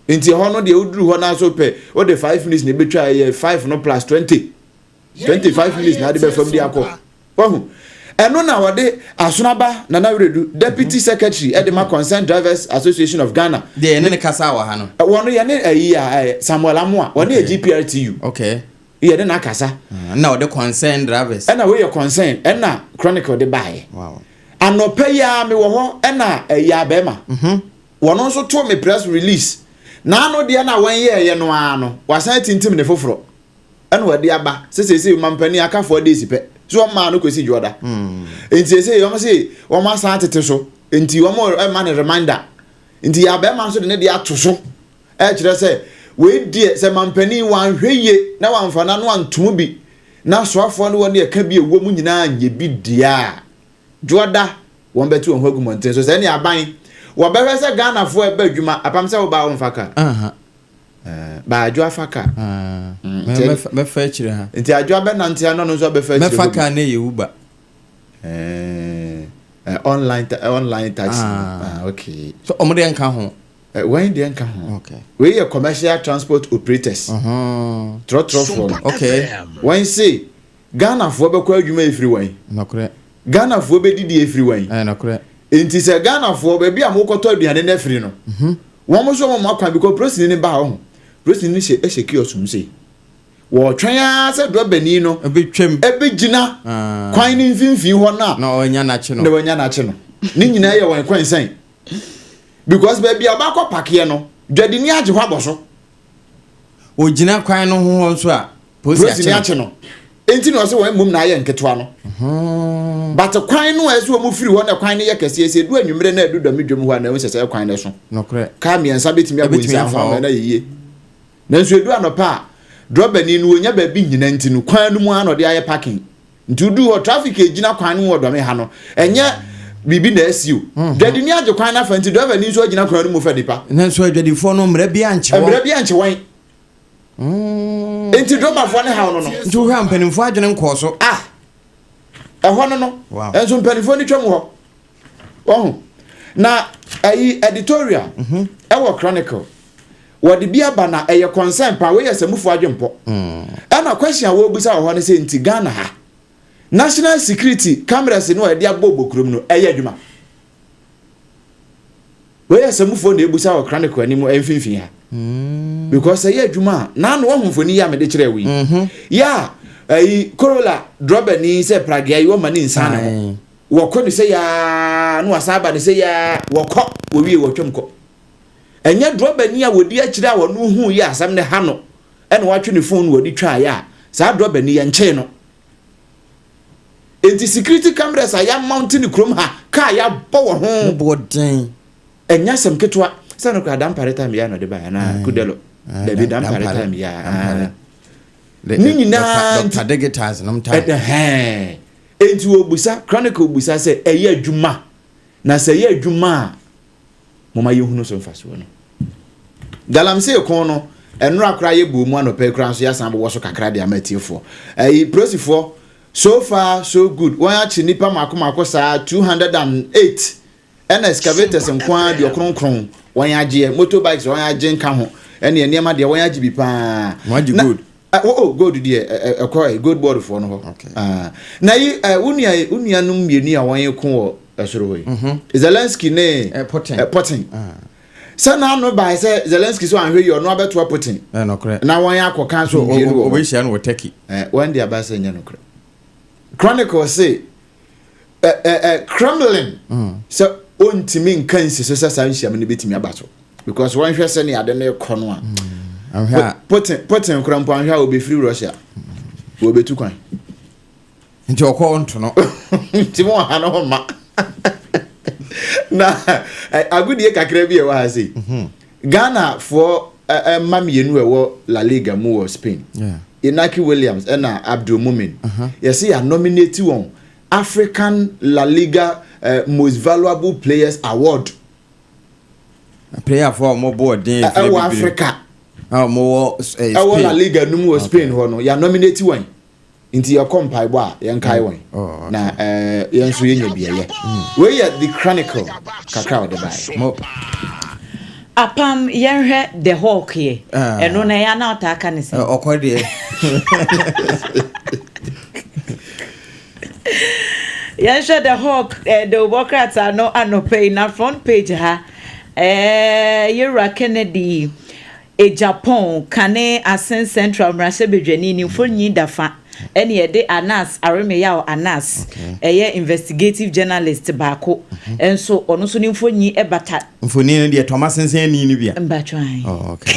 Nti ɛhɔ no deɛ woduru hɔ naa so pɛ, wode 5 minutes na ebetwa ɛyɛ 5 no plus 20. 25 minutes na ade bɛfam de akɔ wahu ɛno na wɔde Asonaba Nana Wiredu, deputy secretary ɛde ma Concerned Drivers Association of Ghana. Deɛ yɛne ne kasa wɔ ha no. Wɔn yɛne ɛyi a Samuel Amoa wɔne yɛ GPRTU. Okay. Yɛne na akasa. Ɛna wɔde Concerned Drivers. Ɛna wɔyɛ concern ɛna Chronicle de baeɛ. Wow. Anɔpa yi a mewɔ hɔ ɛna ɛyi abɛɛma. Wɔn nso to me press release. N'ano deɛ na wɔn yɛɛyɛ no ara no wasan atintim ne foforɔ. Ɛna wɔde aba sɛ seesei mampanin aka 4 days pɛ so wɔn maa no kɔsi dwoɔda nti seesei wɔn se wɔn asan atete so nti wɔn ɛma no reminder nti yɛ abɛɛma nso de ne de ato so ɛkyerɛ sɛ wei deɛ sɛ mampanin wanhwɛ yie na wanfa n'ano antom bi na soafoɔ ne wɔn ɛka bi ɛwɔ mu nyinaa nyɛ bi deɛ a dwoɔda wɔn bɛte wɔn ho agu mmɔnten so sɛ ɛne aban wɔbɛhwɛ sɛ Ghanafoɔ ɛbɛ adwuma apam sɛ wobaa wɔmfa kaa. Ba Adwoa fa kaa. Mɛfa akyire ha. Nti Adwoa bɛnante ano no nso abɛfa akyire. Mɛfa kaa na ɛyɛ Uber. Online online taxi. Ah, okay. So ɔmo deɛ nka ho. Wɔn deɛ nka ho. Okay. Wei yɛ commercial transport operators. Trɔtrɔfoɔ no. Okay. Wɔn se Ghanafoɔ bɛkɔ adwuma efiri wɔn. Nokorɛ. Ghanafoɔ bɛdidi efiri wɔn. Ɛyɛ nokorɛ. Nti sɛ Ghanafoɔ baabi a mokɔtɔ aduane no afiri no. Wɔn nso wɔn akwan because polisini no ba hɔ ho polisini no hyɛ hyɛ kiosk mu sei wɔtwɛn ara sɛ drɔbani no ebetwam ebegyina ah. kwan no mfimfini hɔ no a na ɔnya n'akyi no na wɔnya n'akyi no ne nyinaa yɛ wɔn kwan sɛn because baabi a ɔbaakɔ pakeɛ no dwadini agye hɔ abɔ so. Ogyina kwan no ho hɔ nso a, polisi akye no. akye no. Enti na ɔsɛ wɔn mmom na ayɛ nketewa no. Mhm. But kwan no a ɛsɛ wɔn firi hɔ na kwan no yɛ kɛseɛ sɛ edu anwummerɛ na edu dɔmi dwom hɔ a na ɛho sɛ sɛ kwan no so. Nokorɛ. Kaa mmiɛnsa betumi abɔ nsa ho ama na yɛ yie. Nanso edu anɔpa a, drɔbani no onya baabi nyina nti no kwan no mu ara na ɔde ayɛ parking. Nti woduu hɔ traffic a egyina kwan no mu wɔ dɔme ha no ɛnyɛ biribi na asi o. Mhm. Dwadini agye kwan no afa nti driver ni nso agyina kwan no mu fa nipa. Nanso adwadifoɔ no mmara bi ankye wɔn. Mmara bi ankye wɔn. Mm. Nti drɔbafoɔ ne haw no no. Nti wohwɛ a mpanimfoɔ adwene nkɔɔ so. Ah ɛhɔ no no. Wow. Nso mpanimfoɔ no twam hɔ. Wahu? Na ɛyi editorial mhm. ɛwɔ Chronicle. Wɔde bi aba na ɛyɛ concern paa. Wei yɛ sɛmufo adwempɔ. Mm. Ɛna question a wɔrebisa wɔ hɔ no sɛ nti Ghana ha national security cameras no a yɛde abɔ bɔ kurom no ɛyɛ adwuma. Wei yɛ sɛmufoɔ na ebusa wɔ Chronicle anim mfimfini ha. Mm. Because ɛyɛ adwuma a n'ano wɔn mfoni yi a mede kyerɛ wo yi. Mm-hmm. Yɛ a ɛyi Corolla drɔbani sɛ pragea yi wɔma ne nsa ne ho. Wɔkɔ no sei ara na wɔasan aba no sei ara, wɔkɔ, wɔwie wɔtwam kɔ. Ɛnyɛ drɔbani a wɔdi akyire a ɔno huu yɛ asɛm no ha no ɛna watwe ne fon no wɔde twaeɛ a, saa drɔbani yɛnkyee no. Enti security cameras a yɛamounte no kurom ha, kaa yɛabɔ wɔ ho. Ne boɔ den. Ɛnyɛ asɛm ketewa. Sɛ no koraa Dampare time yɛ a na ɔde baeɛ anaa Kudelo? Dabi Dampare time yɛ a. Ne nyinaa nti. Dr. Digitals nom time. Ɛhɛn. Enti wɔbusa, Chronicle busa sɛ, ɛyɛ adwuma? Na sɛ ɛyɛ adwuma a, momma yɛnhunu so mfasoɔ no. Galamsey ko no, nnora koraa yɛbɔɔ mu anɔpa yi koraa nso yɛasan abobɔ so kakra de ama atiefoɔ. Ɛyi, polisifoɔ, so far so good, wɔn akye nnipa mako mako saa 208 ɛna excavators nko ara deɛ ɔkronkron wɔn agyeɛ, motorbikes wɔn agye nka ho, ɛne nneɛma deɛ wɔn agye bi paa. Wɔn agye gold. Oh, oh, gold deɛ ɛkɔ gold board foɔ no hɔ. Okay. Ah, na yi wo nua wo nuanom mmienu a wɔn ko wɔ ɛsoro hɔ yi. Mhm. Zelensky ne Putin. Putin. Ah. Sɛ n'ano bae sɛ Zelensky so anhwɛ yi ɔno abɛtoa Putin. Nokorɛ. Na wɔn akɔka so mmienu wɔ hɔ. Wɔbɛhyia no wɔ Turkey. Wɔn de aba sɛ nyɛ nokorɛ. Chronicle se Kremlin sɛ ɔntumi nka nsi so sɛ saa nhyiam no bɛtumi aba so because wɔnhwɛ sɛ ne ade no rekɔ no a Putin Putin kora mpo anhwɛ a wɔbɛfiri Russia wɔbɛtu kwan nti ɔkɔ nto no nti mo ɔha no ho ma na agodie kakra bi ɛwɔ ha sei mhm. Ghana foɔ mma mmienu ɛwɔ La Liga mu wɔ Spain Inaki Williams ɛna Abdul Mumin yɛsɛ yɛ nominate wɔn African La Liga Most Valuable Players Award. Player fo a wɔn bɔ ɔden efiri ɛwɔ Africa. A wɔn wɔ Spain. Ɛwɔ La Liga no mu wɔ Spain hɔ no yɛ nominate wɔn nti yɛkɔ mpaebɔ a yɛnkae wɔn oh, na yɛn nso yɛnya bi ɛyɛ. Mm. Wei yɛ The Chronicle kakra a wɔde baeɛ. Apam yɛnhwɛ The Hawk yɛ. Ah. Ɛno na ɛyɛ ana ɔtaa ka ne sɛ. Ɔkɔ deɛ. Yɛnhwɛ The Hawk eh, dawubɔ krataa no anɔpa yi na front page ha eh, Yɛwura Kennedy Agyapong kane Asen Central mmarahyɛbadwani ne mfonyin da fa ɛne yɛde Anas Aremeyaw Anas ɛyɛ investigative journalist baako mhm. nso ɔno nso ne mfonyin ɛbata. Mfonyin no deɛ tɔma sensɛn ani no bia. Mbatwan. Oh, okay.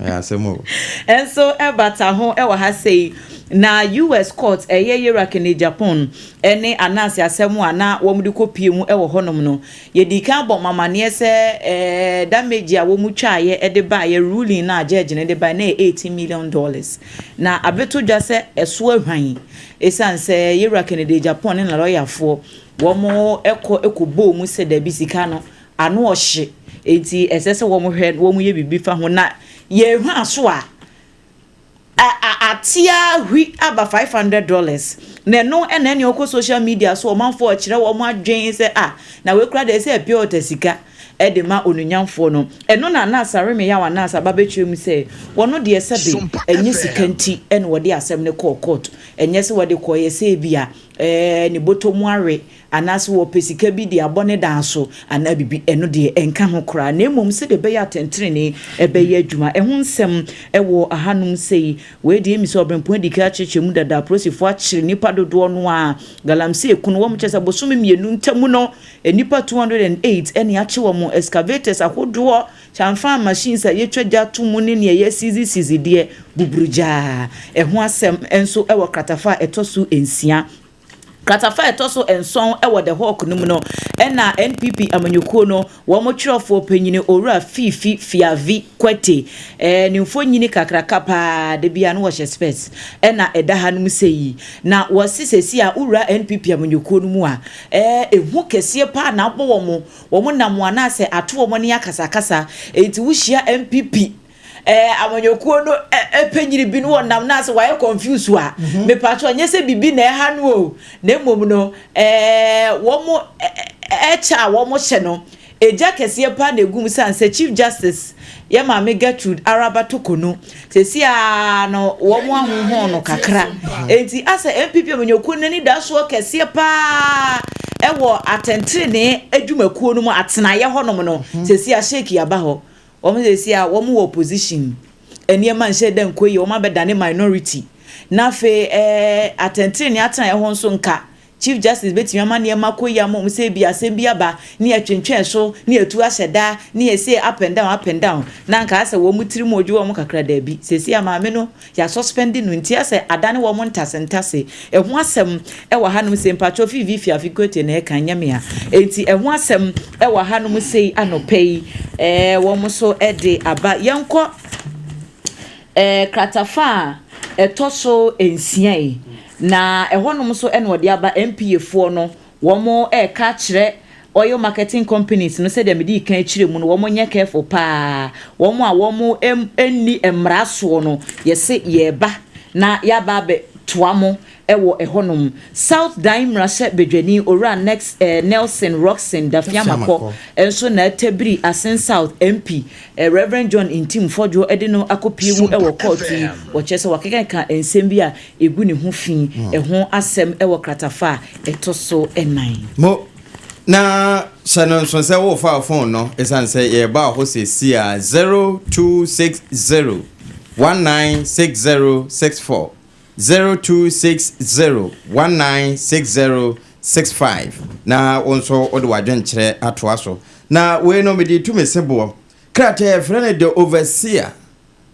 Ɛyɛ asɛm o. Nso ɛbata ho wɔ ha sei. Na US court ɛyɛ Iraq ne Japan ne Ananse asɛm a na wɔn de kɔ pie mu wɔ hɔnom no. Yɛdii kan bɔ mo amaneɛ sɛ ɛɛ damage a wɔn twaeɛ de baeɛ ruling no a judge no de baeɛ na ɛyɛ 18 million dollars. Na abɛtɔ dwa sɛ ɛso ahwan ɛsiane sɛ Iraq ne Japan ne na lɔyafoɔ wɔn kɔ kɔ bɔɔ mu sɛ dabi sika no ano ɔhye, enti ɛsɛ sɛ wɔhwɛ na wɔyɛ biribi fa ho. Na yɛhwɛ so a, ate ara hwi aba $500. Na ɛno na ɛne ɔkɔ social media so ɔmanfoɔ rekyerɛ wɔn adwene sɛ ah, na wei koraa deɛ ɛsɛ pure water sika de ma onunyamfoɔ no. Ɛno na Anas Aremeyaw Anas aba bɛkyerɛ mu sɛ wɔn deɛ sɛbe ɛnyɛ sika nti na wɔde asɛm no kɔɔ court, ɛnyɛ sɛ wɔde kɔeɛ sɛ ebia ne bɔtɔ mu awe anaasɛ wɔpɛ sika bi de abɔ ne dan so anaa biribi, ɛno deɛ ɛnka ho koraa, na mmom sɛdeɛ ɛbɛyɛ atɛntenenee bɛyɛ adwuma. Ɛho nsɛm wɔ ahanom sei. Wei deɛ ɛmi sɛ ɔberempɔn adi kan akyerɛkyerɛ mu dada, apolisifoɔ akyere nnipa dodoɔ no ara, galamsey ko no, wɔn kyerɛ sɛ bosome mmienu ntam no, nnipa 208 na yɛakye wɔn, excavators ahodoɔ, kyamfaa machines a yɛtwa gya to mu ne deɛ yɛsizi sizi deɛ, buburugyaa. Ɛho asɛm nso wɔ kratafa a ɛtɔ so nsia. Kratafa a ɛtɔ so nson wɔ The Hawk no mu no na NPP amanyɔkuo no wɔn twerɛfoɔ panyini Owura Fiifi Fiavi Kwete ne mfonyini kakraka paa da biara no wɔhyɛ spɛs na ɛda ha nom sɛ yi. Na wɔse sɛsi a wowura NPP amanyɔkuo no mu a ehu kɛseɛ paa na abɔ wɔn, wɔn nam anaasɛ ato wɔn ne akasakasa enti wohyia NPP Eh, amanyɔkuo no eh, panyini bi no wɔnam no ase wayɛ confuse a mhm. mepatwɛ nyɛ sɛ biribi na ɛha no o na mmom no eh, wɔn ɛkyɛ a wɔn hyɛ no egya kɛseɛ paa na egum san sɛ chief justice yɛ maame Gertrude Araba Tokonu sɛsi a no wɔn ahohɔn no kakra enti asɛ NPP amanyɔkuo no ani da soɔ kɛseɛ paa ɛwɔ atɛntrenee adwumakuo no mu atenaeɛ hɔnom no mhm. sɛsi a sheik aba hɔ Wɔn seesei a wɔn wɔ opposition, nneɛma nhyɛ da nkɔ yie, wɔn abɛdane minority. Na afei ɛɛ atɛntenenee atenaeɛ hɔ nso nka Chief Justice bɛtumi ama nneɛma akɔ yie ama wɔn sɛ ebi asɛm bi aba ne yɛtwentwɛn so ne yɛtu ahyɛ da ne yɛsei up and down up and down na nka asɛ wɔn tiri mu odwo wɔn kakra daabi. Seesei a maame no Yɛasɔspɛnde no nti asɛ adane wɔn ntase ntase. Ɛho asɛm wɔ hanom sei, mpakyɛw Fiifi Fiafi Kwete na ɛka, nyɛ me a. Enti ɛho asɛm wɔ hanom sei anɔpa yi, ɛɛ wɔn nso de aba. Yɛnkɔ ɛɛ kratafa a ɛtɔ so nsia yi, na ɛhɔnom nso ɛna ɔde aba. NPA foɔ no, wɔn ɛreka kyerɛ oil marketing companies no sɛdeɛ mede kan akyire mu no, wɔn nyɛ careful paa. Wɔn a wɔn nni mmara soɔ no, yɛse yɛreba na yɛaba abɛtoa mo ɛwɔ ɛhɔnom. South Dan mmarahyɛ badwani Owura next Nelson Rockson Dafeamekpor nso na ɛtɛbiri Assin South MP Reverend John Ntim Fordjour ɛde no akɔpie mu ɛwɔ court yi. Wɔkyerɛ sɛ wakekeka nsɛm bi a egu ne ho fi. Ɛho asɛm ɛwɔ kratafa a ɛtɔ so 4. Mo na hyɛ no nso sɛ wofa phone no, ɛsiane sɛ yɛba hɔ sɛsi a, 0260 196064, 0260 196065, na wo nso wode w'adwenkyerɛ atoa so. Na wei no, mede tumi se boɔ krataa yɛfrɛ no The Overseer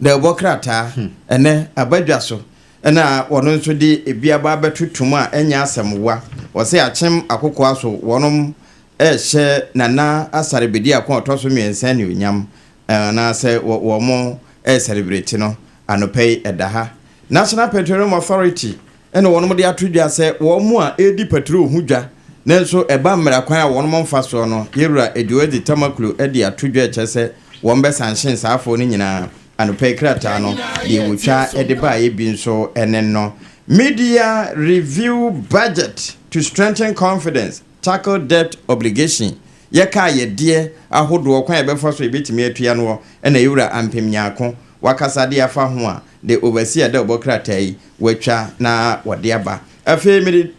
na ɛbɔ krataa ɛnɛ abadwa so, ɛna wɔno nso de ebi aba abɛtoto a ɛnyɛ asɛmwa. Wɔsɛ akyem akokoa so wɔnom ɛhyɛ Nana Asare Bediako a ɔtɔ so mmiɛnsa ne onyam, anaasɛ wɔn mo ɛcelebrate no anɔpɛ yi. Ɛda ha, National Petroleum Authority ɛna wɔn de ato dwa sɛ wɔn mo a ɛredi petrol ho dwa nanso ɛba mmara kwan a wɔn mfa soɔ no, yɛwura Edward Tamaklo ɛde ato dwa, ɛkyɛ sɛ wɔn bɛ sanction saafoɔ no nyinaa. Anɔpɛ yi krataa no deɛ wɔtwa ɛde baayɛ bi nso ɛne no, media review budget to strengthen confidence, tackle debt obligation. Yɛka yɛdeɛ ahodoɔ kwan yɛbɛfa so yɛbɛtumi atua no, ɛna yɛwura Ampem Nyaako wakasa de afa ho a The Overseer dɛ ɔbɔ krataa yi watwa na wɔde aba. Afei mede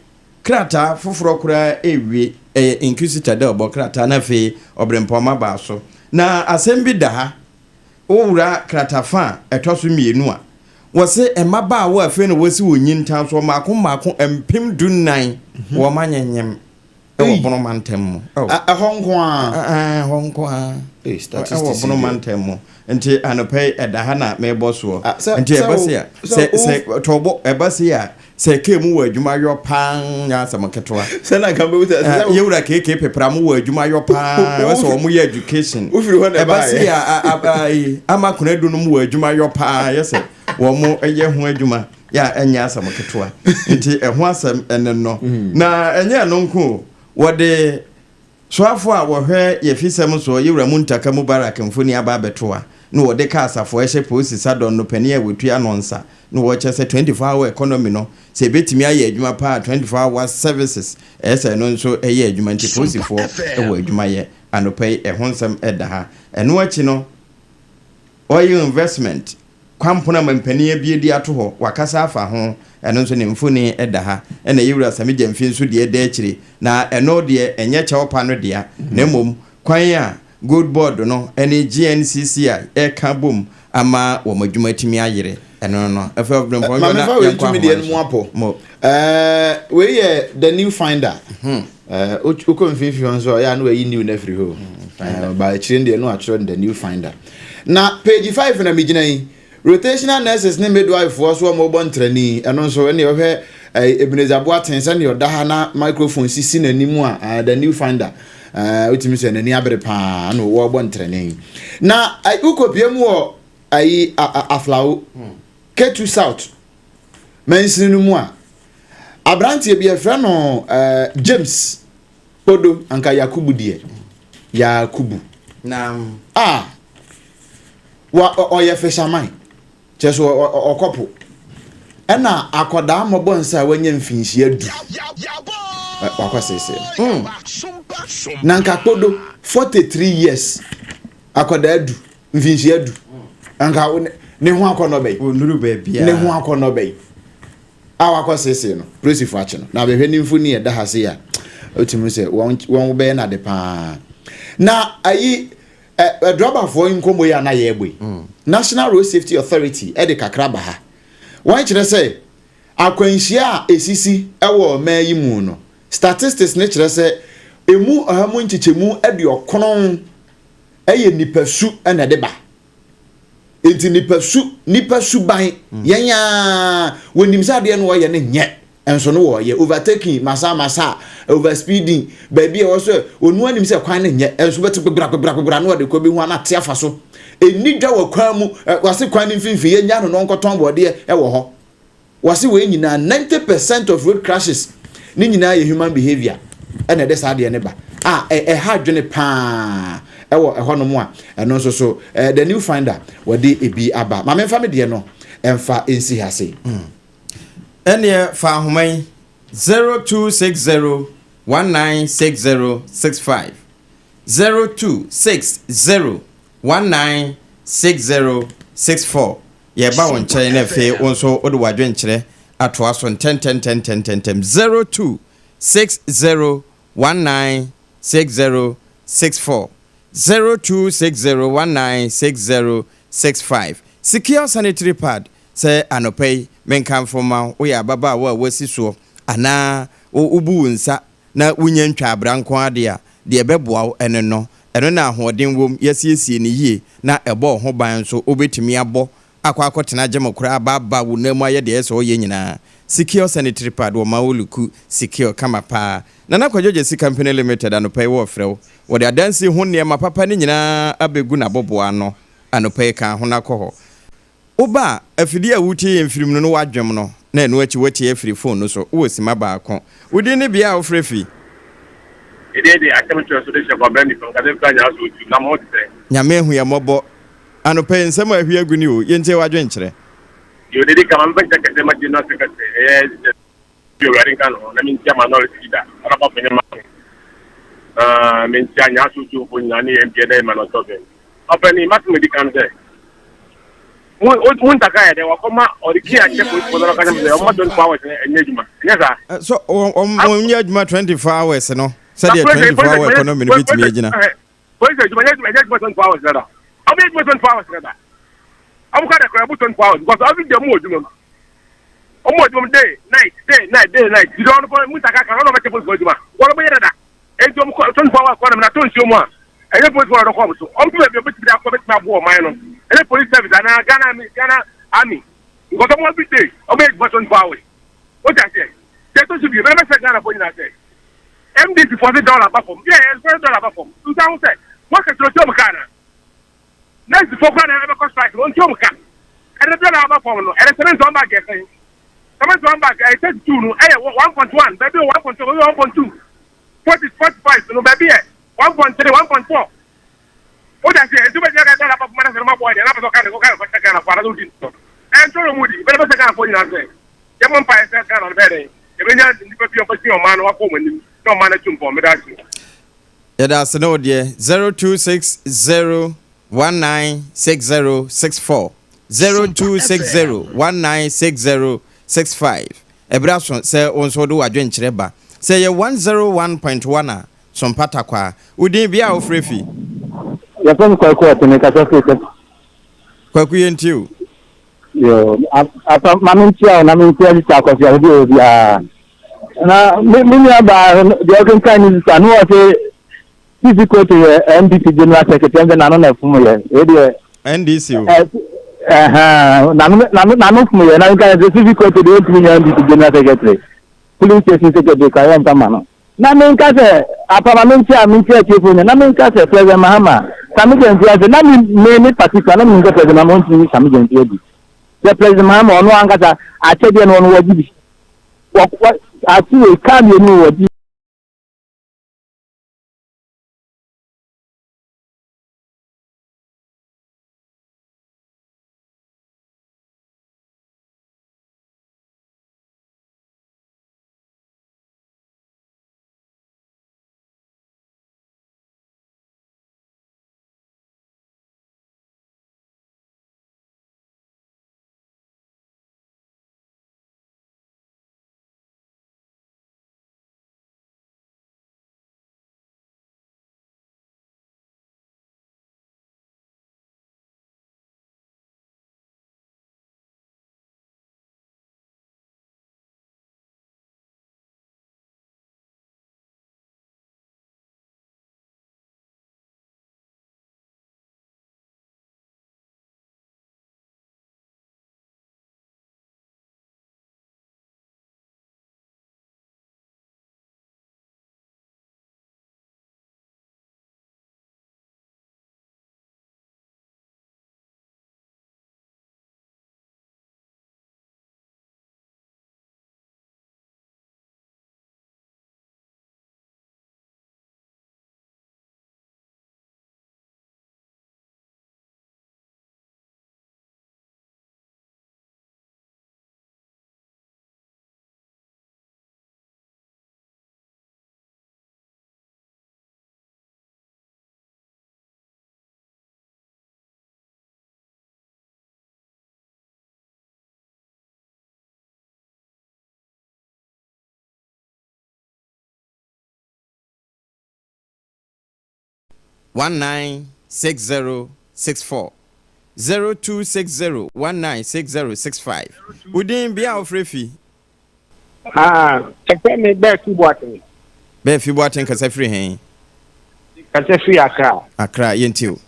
krataa foforɔ koraa ewie, ɛyɛ Inquisitor dɛ ɔbɔ krataa, na afei ɔbrɛmpɔma baa so na asɛm bi da ha. Wowura kratafa a ɛtɔ so mmienu a, wɔse mmabaawa afei na wɔsi wɔ nyintan so mmaako mmaako 14,000 wɔn anyenyem ɛwɔ Bono mantam mu. Ɛhɔ nko a? Ɛhɔ nko a, ɛwɔ Bono mantam mu. Nti anɔpɛ yi ɛda ha na mɛbɔ soɔ. Nti ɛba se a sɛ tɔbɔ ɛba se a sɛ kee mu wɔ adwuma yɔ paa, nyɛ asɛm ketewa. Sɛ nka bɛ sɛ yɛwura keeke pepra mu wɔ adwuma yɔ paa, ɛwɔ sɛ wɔn yɛ education. Ɛba se a ama kunadu no mu wɔ adwuma yɔ paa, yɛ sɛ wɔn yɛ ho adwuma yɛ a ɛnyɛ asɛm ketewa. Nti ɛho asɛm ɛne no. Na ɛnyɛ ɛno nko, wɔde soafo a wɔhwɛ yɛfisɛm so, yɛwura mu Ntaka mu Barak mfoni aba abɛtoa na wɔde ka asafo ɛhyɛ polisi sadɔn no panin a wɔtua no nsa na wɔkyɛ sɛ 24 hour economy no, sɛ ebɛtumi ayɛ adwuma paa, 24 hour services, ɛyɛ sɛ ɛno nso ɛyɛ adwuma. Nti polisifoɔ ɛwɔ adwuma yɛ. Anɔpa yi ɛho nsɛm ɛda ha. Ɛno akyi no, oil investment kwampono ama mpanin abie di ato hɔ, wakasa afa ho, ɛno nso ne mfoni ɛda ha. Ɛna yɛwura Sammy Gyamfi nso deɛ ɛda akyire, na ɛno deɛ ɛnyɛ kyɛw pa no dea, na mmom kwan a Gold Board no ɛne GNCC a ɛka bom ama wɔn adwuma tumi ayere ɛno no ɛfɛ ɔbɛnpɔn. Maame, fa wei tumi deɛ no mu apɔ. Ɛɛ, wei yɛ The New Finder. Wokɔ mfimfini hɔ nso a, ɔyɛ a na wayi new no afiri hɔ. Ba akyire no deɛ no atwerɛ The New Finder. Na page 5 na megyina yi, rotational nurses ne midwife foɔ so a wɔbɔ ntrani. Ɛno nso ɛne ɔhwɛ Ebenezer Boateng sɛnea ɔda ha na microphone sisi n'anim a, The New Finder, wotumi sɛ n'ani abere paa na wɔrebɔ ntrani. Na wokɔpie mu wɔ ayi Aflao Ketu South mansini no mu a, aberanteɛ bi yɛfrɛ no James Podo, anka Yakubu deɛ, Yakubu a wa ɔyɛ fisherman, kyerɛ sɛ ɔkɔpo, ɛna akɔdaa mmɔbɔ nsa a wanya mfinhyia 10 wakɔ seesei no. Na nka Kpodo 43 years, akɔdaa 10, mfinhyia 10, anka ne ho akɔnɔ bɛyi? Onnuru baabiara. Ne ho akɔnɔ bɛyi a wakɔ seesei no? Polisifoɔ akye no. Na abɛhwɛ ne mfoni ɛda ha se a, otumi sɛ wɔn bɛyɛ n'ade paa. Na ayi ɛ drɔbafoɔ nkɔmmɔ yi a na yɛrebɔ yi, National Road Safety Authority ɛde kakra ba ha. Wɔn kyerɛ sɛ akwanhyia a esisi ɛwɔ ɔman yi mu no, statistics ne kyerɛ sɛ emu 90% ɛyɛ nipa su ɛna ɛde ba. Nti nipa su ban yɛn aa wɔnim sɛ adeɛ no wɔyɛ no nyɛ, nso no wɔyɛ overtaking, masa masa, over speeding, baabi a ɛwɔ sɛ onu anim sɛ kwan no nyɛ, nso bɛte gbegba gbegba gbegba na wɔde kɔ bi ho ana te afa so. Ɛni dwa wɔ kwan mu ɛ, wɔase kwan no mfimfini, yɛnya no na ɔnkɔtɔn bɔɔdeɛ ɛwɔ hɔ. Wɔse wei nyinaa, 90% of road crashes ne nyinaa yɛ human behaviour ɛna ɛde saa adeɛ no ba a ɛha adwene paa ɛwɔ ɛhɔnom a ɛno nso so The New Finder wɔde ebi aba. Ma memfa me deɛ no ɛmfa nsi ha sei. Ɛneɛ fa ahoma yi 0260 196065, 0260 196064. Yɛba wo nkyɛn na afei wo nso wode w'adwenkyerɛ atoa so ntɛntɛntɛntɛntɛm. 0260 196064, 0260 196065. Secure sanitary pad, sɛ anɔpa yi menkamfo ma wo, woyɛ ababaawa a woasi soɔ anaa wobu wo nsa na wonya ntwa abra nko adeɛ a, deɛ ɛbɛboa wo ɛno no, ɛno na ahoɔden wom, yɛasiesie no yie na ɛbɔ wo ho ban nso, wobɛtumi abɔ akɔ akɔtena gye mo koraa baaba wo nan mu ayɛ deɛ ɛsɛ ɔyɛ nyinaa. Secure sanitary pad wɔ ma wo look secure kama paa. Nana Kwadwo Gyesi Company Limited, anɔpa yi wɔɔfrɛ wo, wɔde adansi ho nneɛma papa no nyinaa abɛgu n'aboboa ano. Anɔpa yi ka ho no akɔ hɔ. Woba a, afidie a wotie yɛn firim no no wadwom no na ɛno akyi woatie afiri phone no so. Wowɔ sima baako. Wodin ne bea a wofrɛ fi? Ɛdeɛ de asɛm kyerɛ so de hyɛ kɔbrɛ nipa nkasa fira nyaa so otu na mo te sɛ. Nyame ahu yɛ mmɔbɔ. Anɔpa yi nsɛm a ahwie agu ni o, yɛntie w'adwenkyerɛ. Deɛ ɔdedi kan, ma memfa nkyɛ kɛseɛ ma General Secretary, ɛyɛ sɛ Awurade nka ne ho, na menkyia Minority Leader, Honourable Benjamin na menkyia Nyaa so otumfoɔ nyinaa ne yɛn MP ɛdɛ Emmanuel Tobin. Ɔpanin, m'asɛm a ɛdi kan sɛ, mo ntaka yɛ dɛ wakɔma ɔde key akyɛ polisifoɔ na ɔka kyerɛ sɛ ɔma 24 hours no ɛnyɛ adwuma, ɛnyɛ saa? So wɔn nyɛ adwuma 24 hours no sɛdeɛ 24 hour economy no bɛtumi agyina? Polisi adwuma ɛnyɛ adwuma, ɛnyɛ adwuma 24 hours dada. Ɔmo yɛ adwuma 24 hours dada. Ɔmo ka dɛ kora ɛbo 24 hours because every day ɔmo wɔ adwuma mu. Ɔmo wɔ adwuma mu day night, day night, day night. Ti dɛ ɔno kɔ mu ntaka kan ɔno ɔbɛkyɛ polisi fo adwuma. Wɔn ɔmo yɛ dada. Enti ɔmo kɔ 24 hours kɔ na to nsuo mu a, ɛnyɛ polisi fo ɔdɔ kɔ ɔmo so. Ɔmo to baabi a ɔbɛtumi de akɔ bɛtumi aboɔ ɔman no. Ɛnyɛ police service anaa Ghana Army, Ghana Army. Because ɔmo every day ɔmo yɛ adwuma 24 hours. O ti aseɛ. Deɛ ɛtɔ so bio, bɛrɛ bɛsɛ Ghana fo nyinaa sɛ NDC fo se dollar ba fam. Yɛ yɛ dollar ba fam. Nsa ho sɛ wɔn kɛse otu ɔmo kaa na. Nurse fo kora na ɛbɛkɔ strike no, ɔntu ɔmo ka. Ɛde dollar aba fam no, ɛde cement one bag ɛsɛn? Cement one bag ɛyɛ 32 no, ɛyɛ 1.1 baabi yɛ 1.2, baabi yɛ 1.2, 40 45 no, baabi yɛ 1.3, 1.4. O da se ɛnti bɛgyina ka dollar aba fam na sɛ ɔmo aboa deɛ na apɛ sɛ ɔka ne ɔka ne kɔhyɛ Ghana fo anasɛ odi no ɛntɔrɔ mu di bɛrɛ bɛsɛ Ghana fo nyinaa sɛ yɛmɔ mpa yɛ sɛ Ghana no bɛyɛ dɛn yɛbɛnya nnipa bi a ɔbɛsi ɔman no wakɔ ɔmo anim na ɔman no atu mpɔn. Meda ase. Yɛda ase ne wo deɛ. 0260 196064, 0260 196065. Ɛberɛ aso sɛ wo nso wode w'adwenkyerɛ ba. Sɛ ɛyɛ 101.1 a, so mpata kwaa. Wo din, bea a wofrɛ fi? Yɛfrɛ me Kwaku Ɔtene, kasa firi sɛ. Kwaku, yɛntie o. Yo, apa ma menkyia wo na menkyia sista Akɔso a wode obiara. Na me nua baa deɛ ɔkenkan ne sista no wɔ se Sisi Koto yɛ NDC General Secretary, ɛnde n'ano na ɛfom yɛ. Wei deɛ. NDC o. Ɛhɛn, n'ano n'ano n'ano fom yɛ. Na nka sɛ Sisi Koto deɛ ɔntumi nyɛ NDC General Secretary. Police Station Secretary kora yɛ mfa ma no. Na menka sɛ apama menkyia menkyia atiefo nyɛ na menka sɛ President Mahama Sami Gyamfi ase na me me me particular na menim sɛ President Mahama ɔntumi ne Sami Gyamfi adi. Sɛ President Mahama ɔno ankasa akyɛdeɛ no ɔno wɔgye bi. Wɔ wɔ ase wei kaa mmienu wɔgye. 1960 64 0260 1960 65. Wo din, bea a wofrɛ fi? Ah, ɛfɛ mi bɛɛ fi Boaten. Bɛɛ fi Boaten kasa firi hɛn? Kasa firi Accra. Accra, yɛntie o.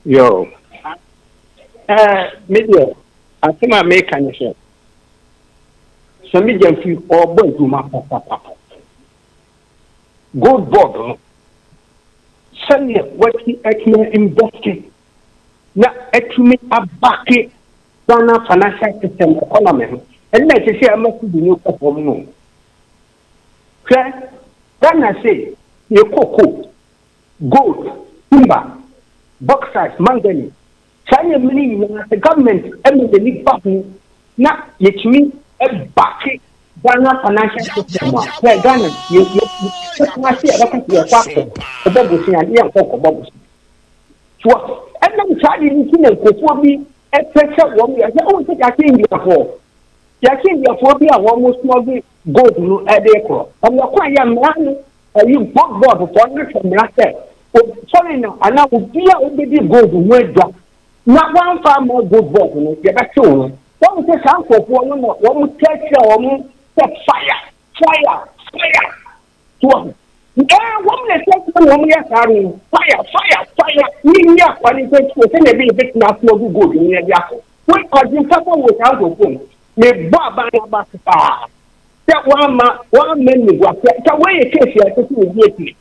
Yo. Ɛɛ, me deɛ, asɛm a meka ne sɛ, Sammy Gyamfi ɔrebɔ adwuma papapapa. Gold board no, sɛdeɛ wati atumi invest na atumi abake Ghana financial system economy no, ɛno na ɛsɛ sɛ ɛma cedi no kɔ fam no. Hwɛ, Ghana se yɛ cocoa, gold, timber, bauxite, manganese, saa nneɛma no nyinaa sɛ government ma n'ani ba ho na yɛtumi bake Ghana financial system a, hwɛ Ghana yɛ yɛ yɛtena ase a yɛbɛka sɛ yɛkɔ akɔ kɔbɔ bosea ne yɛnkɔ nkɔbɔ bosea. So ɛnam saa de nti na nkurɔfoɔ bi pɛ sɛ wɔn yɛ sɛ ɔn sɛ yɛakyɛ Indiafoɔ yɛakyɛ Indiafoɔ bi a wɔn smuggle gold no ɛde korɔ ɛnna kwan yɛ mmara no ɛyi gold board foɔ no hwɛ mmara sɛ foreigner anaa obi a obedi gold ho adwa na wɔamfa ama gold board no yɛbɛtew no. Wɔn sɛ saa nkurɔfoɔ no na wɔn kyerɛkyerɛ wɔn sɛ fire fire fire so wɔn ɛɛ wɔn na kyerɛkyerɛ na wɔn yɛ saa no fire fire fire ne nyi akwa ne nkyɛn tuo sɛnea ebi ebetumi aso agu gold no yɛde akɔ. Wɔn adwempa wɔ saa nkurɔfoɔ mu mebɔ aban aba so paa sɛ wɔama wɔama niguaseɛ sɛ wɔyɛ case a ɛsɛ sɛ obi akyire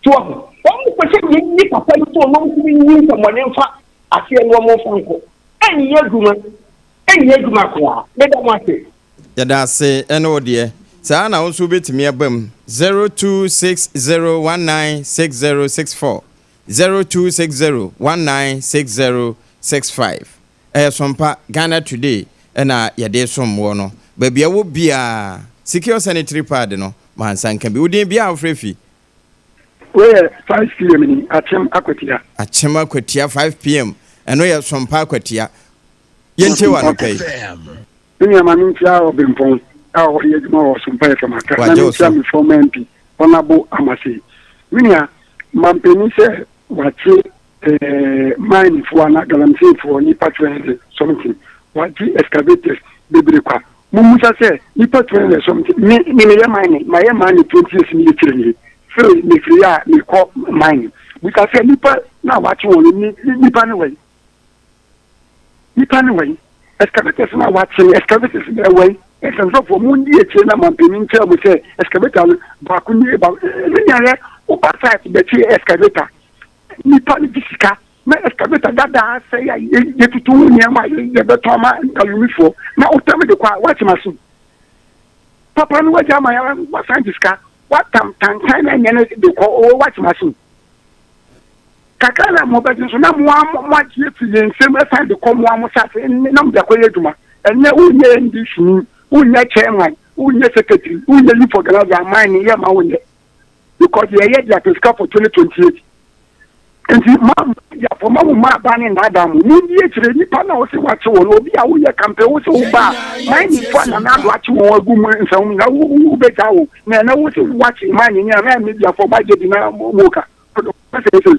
so wɔn wɔn pɛ sɛ yɛnyi papa yi so wɔn nso nyi nsɛmɔne mfa aseɛ no wɔn mfa nkɔ ɛnyɛ adwuma ɛnyɛ adwuma koraa. Meda mo ase. Yɛda ase ɛne wo deɛ. Saa na wo nso wobɛtumi aba mu 0260196064, 0260196065. Ɛyɛ Sompa Ghana Today ɛna yɛde som wɔ no. Baabi a wɔ biara, secure sanitary pad no ma nsa nka bi. Wo din, bia a wofrɛ fi? Weyɛ 5 p.m. ni Akyem Akwatia. Akyem Akwatia, 5 p.m., ɛno yɛ Sompa Akwatia. Yɛntie wɔ anɔpa yi. Me nua, ma menkyia Ɔbempɔn a ɔyɛ adwuma wɔ Sompa FM Accra na Wagye wo menkyia so. Me former MP Honorable Amase. Me nua, mampanin sɛ wakye minefoɔ anaa galamseyfoɔ nipa 200 something, wagye excavators bebree kwa. Mummusa sɛ nipa 200 something, me meyɛ mine, mayɛ mine 20 years ne yɛkyerɛ nie firi mefiri a mekɔ mine. Busa sɛ nipa na wakye wɔn no nipa ne wɛn, nipa ne wɛn, excavators na wakye no, excavators na ɛwɛn. Nsɛmsɔfoɔ mu ndi akyire na mampanin nkyerɛ mo sɛ excavator no baako nie baako ne nyayɛ woba site bɛkye excavator, nipa no gye sika na excavator dadaa sɛ yɛ yɛtutu ho nneɛma a yɛbɛtɔn ama alumifoɔ na wotam de kɔ a wakye machine papa no wagya ama yɛ wasan gye sika watam tantan na ɛnyɛ no de kɔ ɔwɔ wakye machine kakra na mo bɛgye nso na mo a mo agye afiri yɛn nsam ɛsan de kɔ mo a mo sase na mo de akɔyɛ adwuma. Ɛnyɛ wonyɛ NDC ni, wonyɛ chairman, wonyɛ secretary, wonyɛ youth organizer, aman ne yɛ ma wonyɛ because yɛyɛ de apɛ sika for 2028. Nti ma yàfɔ ma mo ma aba ne nnaada mo mo di akyire nipa na ɔsi wakye wɔn obi a woyɛ campaign wosi wo ba maa nipa na n'ado akye wɔn agu mu nsɛm na wo wo bɛgya wo na ɛna wosi wakye maa ne nyina na media fɔ ma gye di na mo ka ɔsɛ ɛsɛ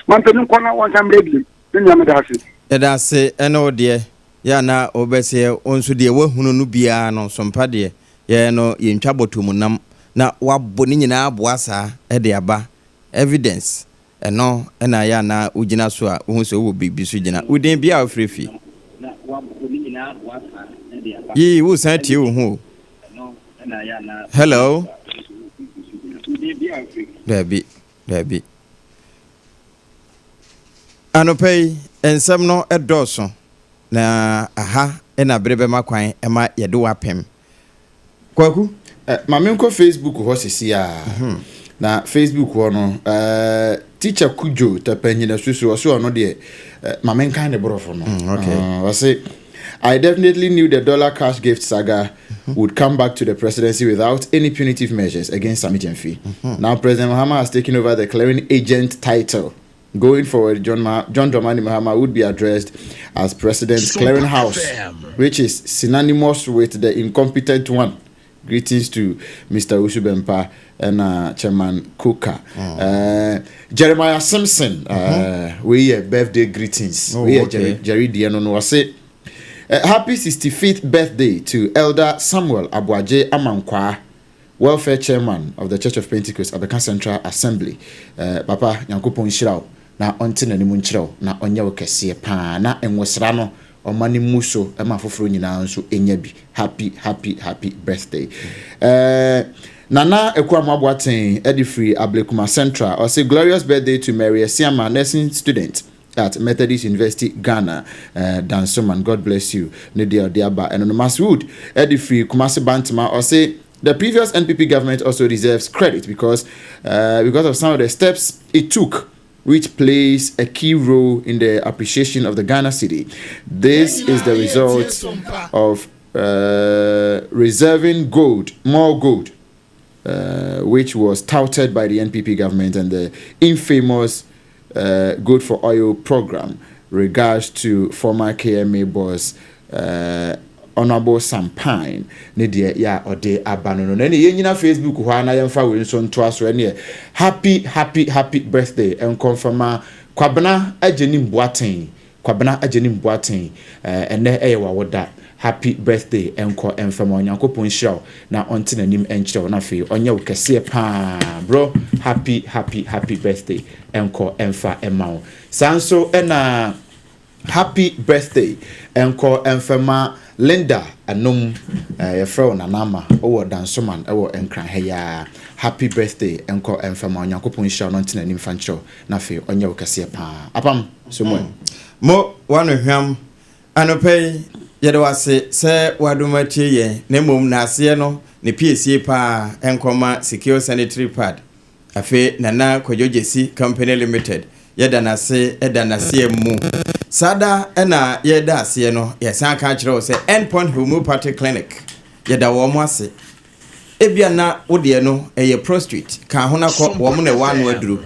mampanin kɔ na wɔn nsa mmerɛ biem. Ne nua, meda ase. Yɛda ase ɛne wo deɛ yɛ ana wobɛsɛ wo nso deɛ woahunu no biara no Sompa deɛ yɛn no yɛntwa bɔtɔ mu nam na woabɔ ne nyinaa aboa saa ɛde aba evidence. Ɛno ɛna yɛ ana wogyina so a wohu sɛ wowɔ biribi so gyina. Wo din, bia a wofrɛ fi? Yii wosan tie wo ho o. Hello, daabi daabi. Anɔpa yi nsɛm no dɔɔso na aha ɛna bere bɛma kwan ɛma yɛde wapem Kwaku. Maame, nkɔ Facebook hɔ sisi a na Facebook hɔ no Teacher Kujo Tapanyina Susu ɔso ɔno deɛ maame nkan ne borɔfo no. Ɔse, "I definitely knew the dollar cash gift saga would come back to the presidency without any punitive measures against Sammy Gyamfi. Now President Mahama has taken over the clearing agent title. Going forward, John Dramani Mahama would be addressed as President Clearing House, which is synonymous with the incompetent one. Greetings to Mr. Owusu Bempah ɛna Chairman Coker. Mm. Jeremiah Simpson, mm-hmm. wei yɛ birthday greetings. Oh, wei yɛ okay. Jerry, Jerry deɛ no no ɔse happy 65th birthday to Elder Samuel Aboagye Amankwaa, Welfare Chairman of the Church of Pentecost, Abeka Central Assembly. Papa, Nyankopɔn nhyira wo na ɔnte n'anim nkyerɛ wo na ɔnyɛ wo kɛseɛ paa na nwosra no ɔma no mmu so ma afoforɔ nyinaa nso nya bi. Happy happy happy birthday. Eh, Nana Akuamoah Boateng de firi Ablekuma Central, ɔse glorious birthday to Mary Asiamah, nursing student at Methodist University Ghana, eh, Dansoman, God bless you. Ne deɛ ɔde aba ɛno no. Maswood de firi Kumasi Bantama, ɔse the previous NPP government also deserves credit because because of some of the steps it took which plays a key role in the appreciation of the Ghana cedi. This is the result of reserving gold, more gold, which was touted by the NPP government and the infamous Gold for Oil program. Regards to former KMA boss Honourable Sam Pine ne deɛ yɛ a ɔde aba no no. Na ɛneɛ yɛnyina Facebook hɔ ara na yɛmfa wei nso ntoa so. Ɛneɛ happy happy happy birthday nkɔ mfama Kwabena Agyenim Boateng. Kwabena Agyenim Boateng, ɛnɛ ɛyɛ w'awoda. Happy birthday nkɔ mfama. Onyankopɔn nhyira wo na ɔnte n'anim nkyerɛ wo na afei ɔnyɛ wo kɛseɛ paa bro. Happy happy happy birthday nkɔ mfa mma wo. Saa nso ɛna Happy birthday nkɔ mfɛma Linda Anum yɛfrɛ wo Nana Ama wowɔ Dansoman wɔ Nkran ha yi ara Happy birthday nkɔ mfɛma Onyankopɔn nhyira wo na ɔnte n'anim mfa nkyerɛ wo na afei ɔnyɛ wo kɛseɛ paa Apam so mu ɛ. Mo w'ano hwam anɔpa yi yɛda wo ase sɛ w'adom atie yɛn na mmom naaseɛ no ne piesie paa nkɔma Secure Sanitary Pad Afei Nana Kwadwo Gyesi Company Limited yɛda no ase da n'aseɛ mu. Saa da na yɛreda aseɛ no, yɛsan ka kyerɛ wo sɛ End Point Homeopathy Clinic, yɛda wɔn ase. Ebia na wo deɛ no ɛyɛ prostrate, ka ho na kɔ, wɔn na ɛwɔ ano aduro.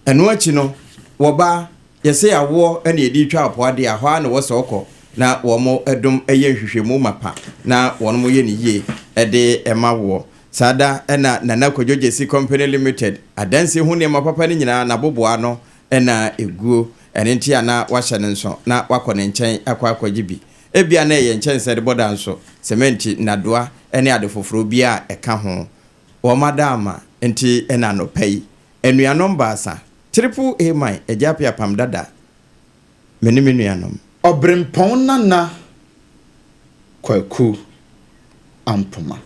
Ɛno akyi no, wɔba, yɛsɛ awoɔ na yɛde retwa apoa deɛ a, hɔ ara na ɛwɔ sɛ ɔkɔ na wɔn dom yɛ nhwehwɛmu mapa na wɔn yɛ no yie de ma woɔ. Saa da na Nana Kwadwo Gyasi Company Limited adansie ho nneɛma papa no nyinaa n'aboboa ano na ɛguo. Ɛno nti a na wahyɛ no nso na wakɔ ne nkyɛn akɔ akɔgye bi. Ebia na ɛyɛ nkyɛnsee de bɔ da nso, sɛmɛnti, nnadoa ne ade foforɔ biara a ɛka ho. Wɔn adaama nti na anɔpa yi, anuanom baasa, Triple A man, Agya Appiah Pam Dada, me ne me nuanom. Ɔberempɔn Nana Kwaku Ampoma.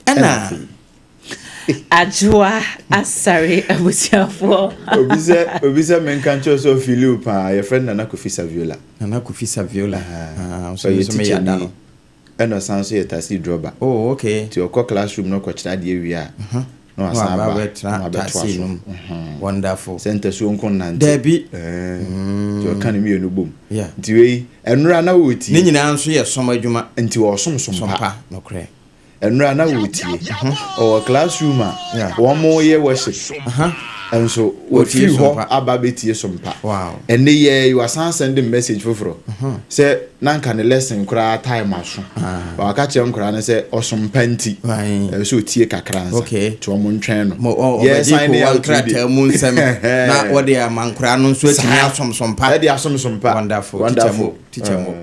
Ɛna afei. Adwoa Asare abusuafoɔ. Obi sɛ obi sɛ menka nkyerɛ sɛ ɔfili wo paa yɛfrɛ no Nana Kofi Saviola. Nana Kofi Saviola. Ah, ɔyɛ teacher ni ɛna ɔsan nso yɛ taxi driver. Oh, okay. Nti ɔkɔ classroom na ɔkɔkyerɛ adeɛ wie a. Na wasan aba na wabɛtoa so. Wonderful. Sɛ ntasuo nko nnante. Dabi. Nti ɔka ne mmienu bom. Nti wei, ɛnora na wɔretie. Ne nyinaa nso yɛ som adwuma. Nti ɔsom som pa. Som pa, nokorɛ. Ɛnora na wɔretie. Ɔwɔ classroom a wɔyɛ worship. Nso wɔfiri hɔ aba abɛtie som pa. Ɛnɛ yi ara yi wasan sɛnde me message foforɔ sɛ na nka ne lesson koraa time aso. But waka kyerɛ nkwadaa no sɛ ɔsom pa nti ɛwɔ sɛ ɔtie kakra ansa. Nti wɔn ntwɛn no. Yɛ sign ne out yi deɛ. mu nsɛm na wɔde ama nkwadaa no nso atumi asom som pa. Ɛde asom som pa. Wonderful. Wonderful. Teacher mo.